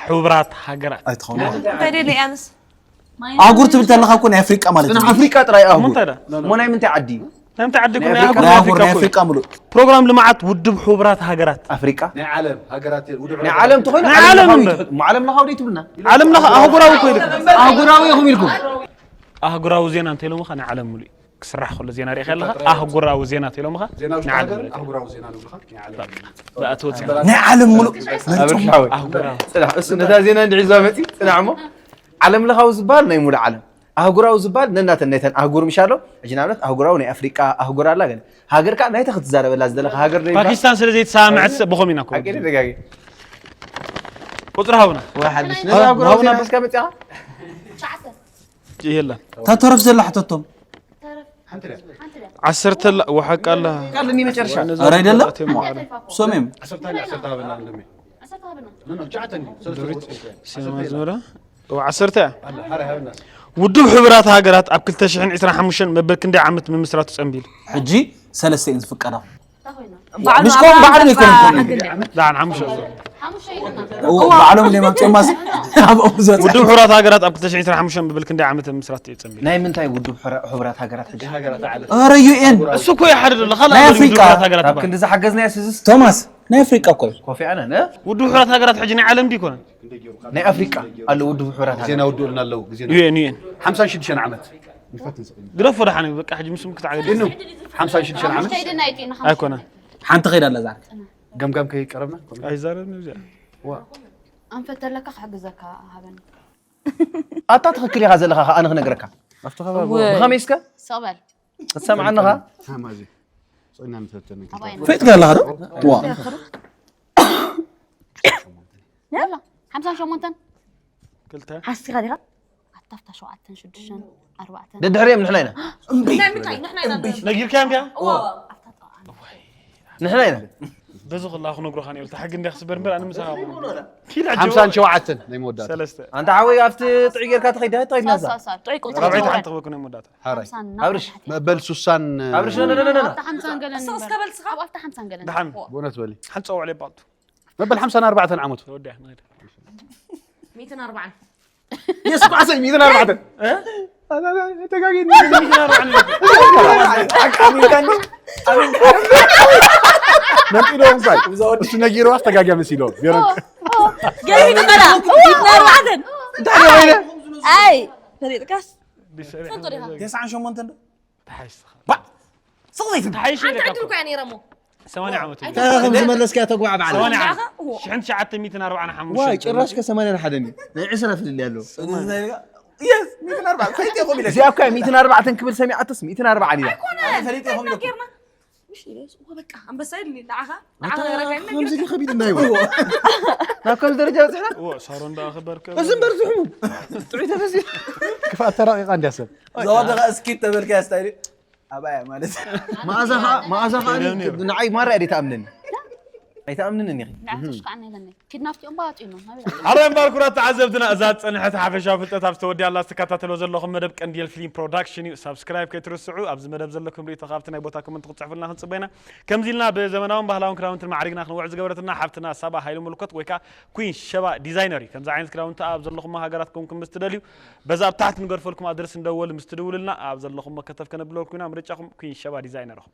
ሕቡራት ሃገራት ኣይትኸውን እንታይ ደለ ኣንስ ኣህጉር ትብል ተለካ እኮ ናይ ኣፍሪቃ ማለት እዩ ኣፍሪቃ ጥራይ ኣህጉር ምንታይ ዳ እሞ ናይ ምንታይ ዓዲ እዩ ናይ ምንታይ ዓዲ እኮ ናይ ናይ ኣፍሪቃ ኣህጉር ናይ ናይ ኣህጉር ናይ ኣፍሪቃ ኣፍሪቃ ሙሉእ ፕሮግራም ልምዓት ውድብ ሕቡራት ሃገራት ኣፍሪቃ ናይ ዓለም ሃገራት ውድብ ናይ ዓለም ትኾይኑ ናይ ዓለም እምበር። ዓለም ለኻዊ ትብልና ዓለም ለኸ ኣህጉራዊ እኮ ይልኩም ኣህጉራዊ ኢኹም ኢልኩም ኣህጉራዊ ዜና እንተኢሎምኻ ናይ ዓለም ሙሉእ ክስራሕ ከሎ ዜና ሪእኻ ኣለኻ ኣህጉራዊ ዜና ተኢሎምኻ ዜና ውሽጢ ናይ ዓለም ሃገር ሙሉእ ኣህጉራዊ ዜና ንብልኻ ናይ ዓለም ብኣትወት ዜና ናይ ዓለም ሙሉእ ኣብርሻዊ ኣህጉራዊ ፅናሕ እሱ ነታ ዜና እንድዒ ዝባ መፂ ፅናዕ እሞ ዓለም ለኻዊ ዝበሃል ናይ ሙሉእ ዓለም ኣህጉራዊ ዝበሃል ነናተን ናይተን ኣህጉር ምሻሎ ሕጂ ንኣብነት ኣህጉራዊ ናይ ኣፍሪቃ ኣህጉር ኣላ ገለ ሃገር ከዓ ናይታ ክትዛረበላ ዝደለካ ሃገር ዶ ይበሃል ፓኪስታን ስለ ዘይተሰማምዐት ብኸም ኢና ሓቂ ደጋጊ ቁፅሪ ሃቡና ወይ ሓድሽ ነዛ ኣህጉራዊ ሃቡና ዜና ሒዝካ መፂኻ የለን እታ ተረፍ ዘላ ሕተቶም ዓሰርተ ላ ወሓቃ ኣላ ካልኒ መጨረሻ ኧረ ኣይደለም ሶሜም ዓሰርተ ሃበና እንደሚ ዓሰርተ ሃበና ኖ ኖ ጫዓተኒ ሰለስተ ቁጥሪ ሲነማ ዝመራ ዓሰርተ እያ ኣለ ሃረ ሃበና ውድብ ሕቡራት ሃገራት ኣብ ክልተ ሽሕን ዕስራን ሓሙሽተን መበል ክንደይ ዓመት ምምስራቱ ጸንቢሉ ሕጂ ሰለስተ እየን ዝፍቀዳ እንታይ ኮይና ባዕሉ ምስ ከምኡ ባዕሉ ዘይኮነ ኣባል ኮይኑ ኣግደ ዳን ሓሙሽተ ባዕሎም ደማ ቶማስ ኣብኦም ዘ ውድብ ሕቡራት ሃገራት ኣብ ክልተ ሽሕን ዕስራን ሓሙሽተን ብብል ክንደይ ዓመት ምስራት እዩ ጸንቢሉ? ናይ ምንታይ ውድብ ሕረ- ሕቡራት ሃገራት ሕጂ ኧረ ዩ ኤን እሱ እኮ ይሓድር ኣሎ ካልእ ናይ ኣሎ ኣፍሪቃ ውድብ ሕቡራት ሃገራት ካብ እኮ። ክንዲ ዝሓገዝናዮ ስዝስ ቶማስ ናይ ኣፍሪቃ እኮ እዩ ኮፊ ኣናን ውድብ ሕቡራት ሃገራት ሕጂ ናይ ዓለም ድዩ ይኮነን? ናይ ኣፍሪቃ ኣሎ ውድብ ሕቡራት ግዜና ሃገራት ውድኡ ኣለዉ ግዜ ዩ ኤን ዩ ኤን ሓምሳን ሽዱሽተን ዓመት ግደፎ ደሓን እዩ በቃ ሕጂ ምስም ክትዓገድ ኢኑ ሓምሳን ሽዱሽተን ዓመት ኣይኮነን። ሓንቲ ከይዳ ኣላ ዛር ገምጋም ከይቀረብና ኣይዛረብን እዚኣ ኣንፈት ተለካ ክሕግዘካ ሃበኒ ኣታ ትኽክል ኢኻ ዘለኻ ከኣ ኣነ ክነግረካ ኣብቲ ከባቢ ብኸመይ እስከ ሰበል ክትሰምዓኒ ኻ ሃማዚ ጽና ንፈተነ ኣባይ ፈጥካ ኣለኻ ዶ ዋ ወላ ሓምሳን ሸሞንተን ክልተ ሓሲኻ ዲኻ ኣታፍታ ሸውዓተን ሽዱሽተን ኣርባዕተን ደድሕሪኦም ንሕና ኢና ነጊርካዮም ድያ? ንሕና ኢና በዚ ክላ ክነግሮኻ ነይሩ ተሓጊ እንዲያ ክስበር እምበር ኣነ ምሳኻ ኪድ ሓምሳን ሸውዓተን ናይ መወዳእታ ሰለስተ ኣንታ ሓወይ ኣብቲ ጥዑይ ጌርካ ተኸይዳ እንታይ ኢልና እዛ ሳሳሳ ጥዑይ ቁፅሪ ራብዒ ጀመረ ሓንቲ ክበኩ ናይ መወዳእታ ሓራይ ሓምሳን ኣብርሽ ናብታ መበል ሱሳን ኣብርሽ ነነነነ ኣብታ ሓምሳን ገለን እሱ እስከ በል ስኻ ኣብታ ሓምሳን ገለን ደሓን ብእውነት በሊ ሓንቲ ፀውዕ ለባልቱ መበል ሓምሳን ኣርባዕተን ዓመቱ ተወዲያ ንኸይድ ሚእትን ኣርባዓን የስ ኳዕሰይ ሚእትን ኣርባዕተን ተጋጊ ነንጢሎም እንታይ እሱ ነጊርዋ ተጋጊ መሲሎ ቢሮ ገቢቱ በላ ሚእትን ኣርባዕተን ኣይ ፈሊጥካስ ትፈልጦ ዲኻ ተስዓን ሸሞንተን ዶ ተሓይሽ ስቕ ዘይትብል ተሓይሽ ሓንቲ ዕድል እኮ እያ ነይራ እሞ ሰማንያ ዓመት እዩ እንታይ ከም ዝመለስካዮ ተጓዕ በዓል ሰማንያ ዓመት ሽሕን ትሽዓተ ሚእትን ኣርባዓን ሓሙሽተን ዋይ ጭራሽ ከ ሰማንያን ሓደን እዩ ናይ ዕስራ ፍልል ኣሎ የስ ሚእትን ኣርባዕተን ፈሊጥ ኢኹም ኢለ እዚኣ እኮ ሚእትን ኣርባዕተን ክብል ሰሚዓትስ ሚእትን ኣርባዓን ኢላ ፈሊጥ ኢኹም ኢለ ነጊርና ምሽ ኢለ እሱ በቃ ኣንበሳ ኢሉ ንዓኻ ንዓኻ ነግረካ ከምዚ ኢሉ ከቢድ እንዳይዎ ናብ ከምዚ ደረጃ በፅሕና እዎ ሳሮን ዳ ክበርከ እዚ እምበር ዝሕሙ ጥዑይ ተፈሲ ክፋእ ተራቂቃ እንዲያ ሰብ ዝወደቐ እስኪት ተበልካ ስታይል ኣባያ ማለት መኣዛኻ መኣዛኻ ንዓይ ማራ እያ ተኣምነኒ ኣይተኣምንን እኒኺ ንዓቶሽ ከዓ ነይለኒ ኪድናፕቲኦም ባዋጢኖም ናበይ ኣረ እምበር ኩራት ተዓዘብትና እዛ ዝፀንሐት ሓፈሻዊ ፍልጠት ኣብ ዝተወዲያ ኣላ ዝትከታተሎ ዘለኹም መደብ ቀንዲል ፊልም ፕሮዳክሽን እዩ ሳብስክራይብ ከይትርስዑ ኣብዚ መደብ ዘለኩም ርእቶ ካብቲ ናይ ቦታ ኮመንት ክትፅሕፉልና ክንፅበ ኢና ከምዚ ኢልና ብዘመናውን ባህላውን ክዳውንትን ማዕሪግና ክንውዕ ዝገበረትና ሓብትና ሳባ ሃይሉ ምልኮት ወይ ከዓ ኩን ሸባ ዲዛይነር እዩ ከምዚ ዓይነት ክዳውንቲ ኣብ ዘለኹም ሃገራት ኮንኩም ምስ ትደልዩ በዛ ኣብ ታሕቲ ንገድፈልኩም ኣድረስ እንደወል ምስ ትድውሉልና ኣብ ዘለኹም መከተብ ከነብለኩም ኢና ምርጫኹም ኩን ሸባ ዲዛይነር ኢኹም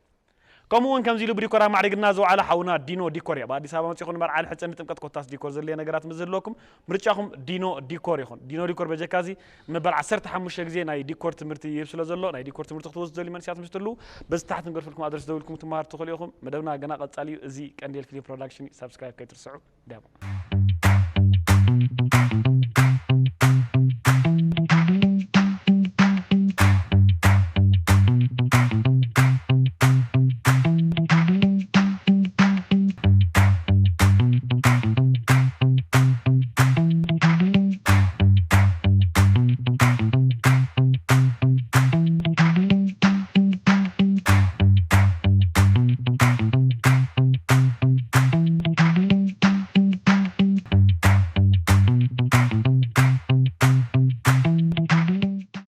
ከምኡ እውን ከምዚ ኢሉ ብዲኮር ኣማዕሪግና ዝወዓለ ሓውና ዲኖ ዲኮር እያ ብኣዲስ ኣበባ መፂኹም ንመርዓ ንሕፀ ንጥምቀት ኮታስ ዲኮር ዘድልየ ነገራት ምስ ዝህልወኩም ምርጫኹም ዲኖ ዲኮር ይኹን ዲኖ ዲኮር በጀካ እዚ መበል ዓሰርተ ሓሙሽተ ግዜ ናይ ዲኮር ትምህርቲ ይህብ ስለ ዘሎ ናይ ዲኮር ትምህርቲ ክትወስዱ ዘልዩ መንስያት ምስ ትህልዉ በዚ ታሕቲ ንገድፈልኩም ኣድረስ ደውልኩም ትመሃር ትኽእሉ ኢኹም መደብና ገና ቀፃሊ እዩ እዚ ቀንዴል ፊልም ፕሮዳክሽን እዩ ሳብስክራይብ ከይትርስዑ ዳቦ